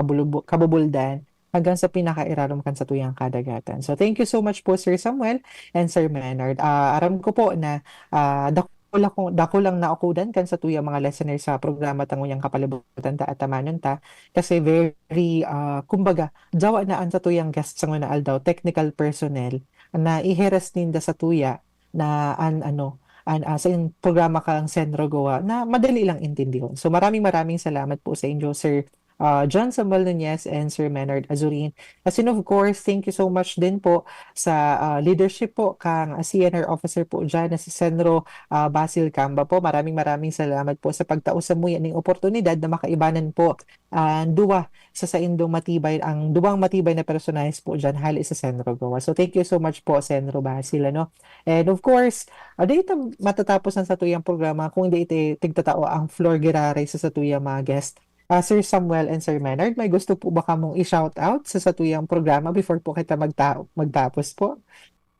kabulubuldan, hanggang sa pinakairarom kan satuyang kadagatan. So thank you so much po, Sir Samuel and Sir Menard. Uh, aram ko po na uh, dako lang naukudan kan satuyang mga listeners sa programa ta nguyang kapalibutan ta at tamanon ta kasi very uh, kumbaga jawa na an satuyang guest sa nguna aldaw, technical personnel na iheres ninda sa tuya na an ano an uh, sa programa kang Senro Goa na madali lang intindihon. So maraming maraming salamat po sa inyo, Sir uh, John Samuel Nunez and Sir Menard Azurin. As in, of course, thank you so much din po sa uh, leadership po kang uh, C N R officer po dyan na si Senro uh, Basil Camba po. Maraming maraming salamat po sa pagtao sa muya ning oportunidad na makaibanan po uh, duwa sa saindong matibay, ang duwang matibay na personahe po dyan hali sa Senro Goa. So thank you so much po, Senro Basil. Ano? And of course, uh, dito matatapos ang satuyang programa kung hindi iti tigtatao ang floor girare sa satuyang mga guest. Uh, Sir Samuel and Sir Menard, may gusto po ba kamong i-shout out sa satuyang programa before po kita magta- magtapos po?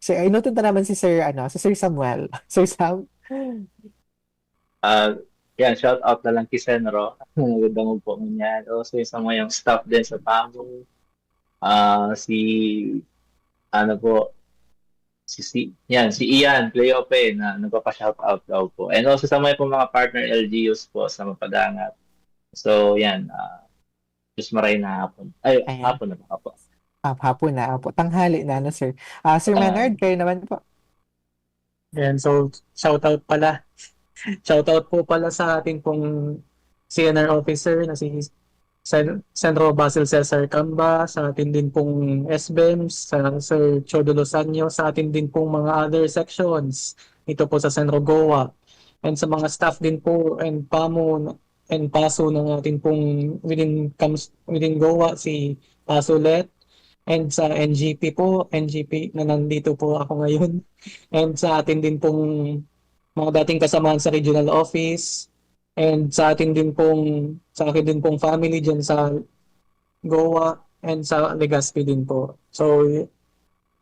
Sir, inutin ta naman si Sir ano, si Sir Samuel. Sir Sam? Uh, yan, shout out na lang kay Senro. Magandang po niya. Also sa mga staff din sa Pamo. Uh, si ano po, si, si yan, si Ian Cleope na nagpapa-shout out daw po. And also sa mga po mga partner L G Us po sa Mapadangat. So yan, uh, just maray na hapon. Ay, Ayan. hapon na ba po? Ah, hapon na po. Tanghali na, no, sir? Uh, sir uh, Menard, kayo naman po. Ayan, so shout out pala. Shout out po pala sa ating pong C N R officer na si Sen-, Senro Basil Cesar Camba, sa atin din pong S B E M, sa Sir Chodo Lozano, sa atin din pong mga other sections dito po sa Senro Goa, and sa mga staff din po and pamo and paso ng atin pong within cams-, within Goa, si Paso Let, and sa N G P po, N G P na nandito po ako ngayon, and sa atin din pong mga dating kasamahan sa regional office, and sa atin din pong, sa akin din pong family dyan sa Goa and sa Legazpi din po. So, y-,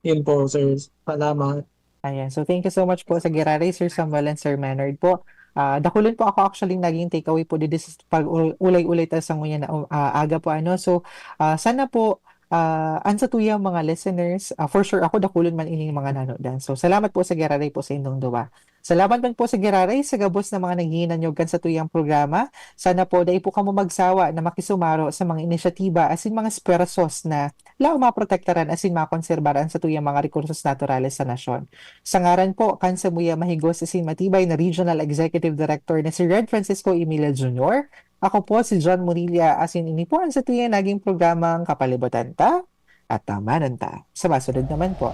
yun po, sir. Salamat. Ayan. So, thank you so much po sa giraray, Sir Samuel and Sir Menard po. Ah, dakulon po ako actually naging takeaway po dito sa pag-ulay-ulay ta sa nguyan na, ah, aga po, ano. So, ah, sana po, ah, an satuyang mga listeners, ah, for sure ako, dakulon man ining mga nanodan. So, salamat po sa giraray po sa indong duwa. Salamat man po sa giraray sa gabos na mga naghihinanyog kan satuyang programa. Sana po dai po kamo magsawa na makisumaro sa mga inisyatiba asin mga esfuerzos na laom maprotektaran asin makonserbar an satuyang mga rekursos naturales sa nasyon. Sa ngaran po kan samuya mahigos asin matibay na Regional Executive Director na si Red Francisco Emilia Junior, ako po si John Murilla asin ini po an satuyang naging programang Kapalibutan Ta, Atamanon Ta. Sa masunod naman po.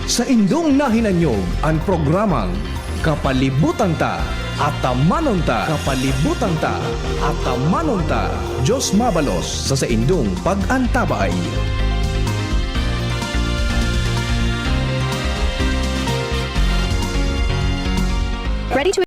Saindong nahinanyog an programang Kapalibutan Ta, Atamanon Ta. Kapalibutan Ta, Atamanon Ta. Diyos mabalos sa saindong pag-antabay.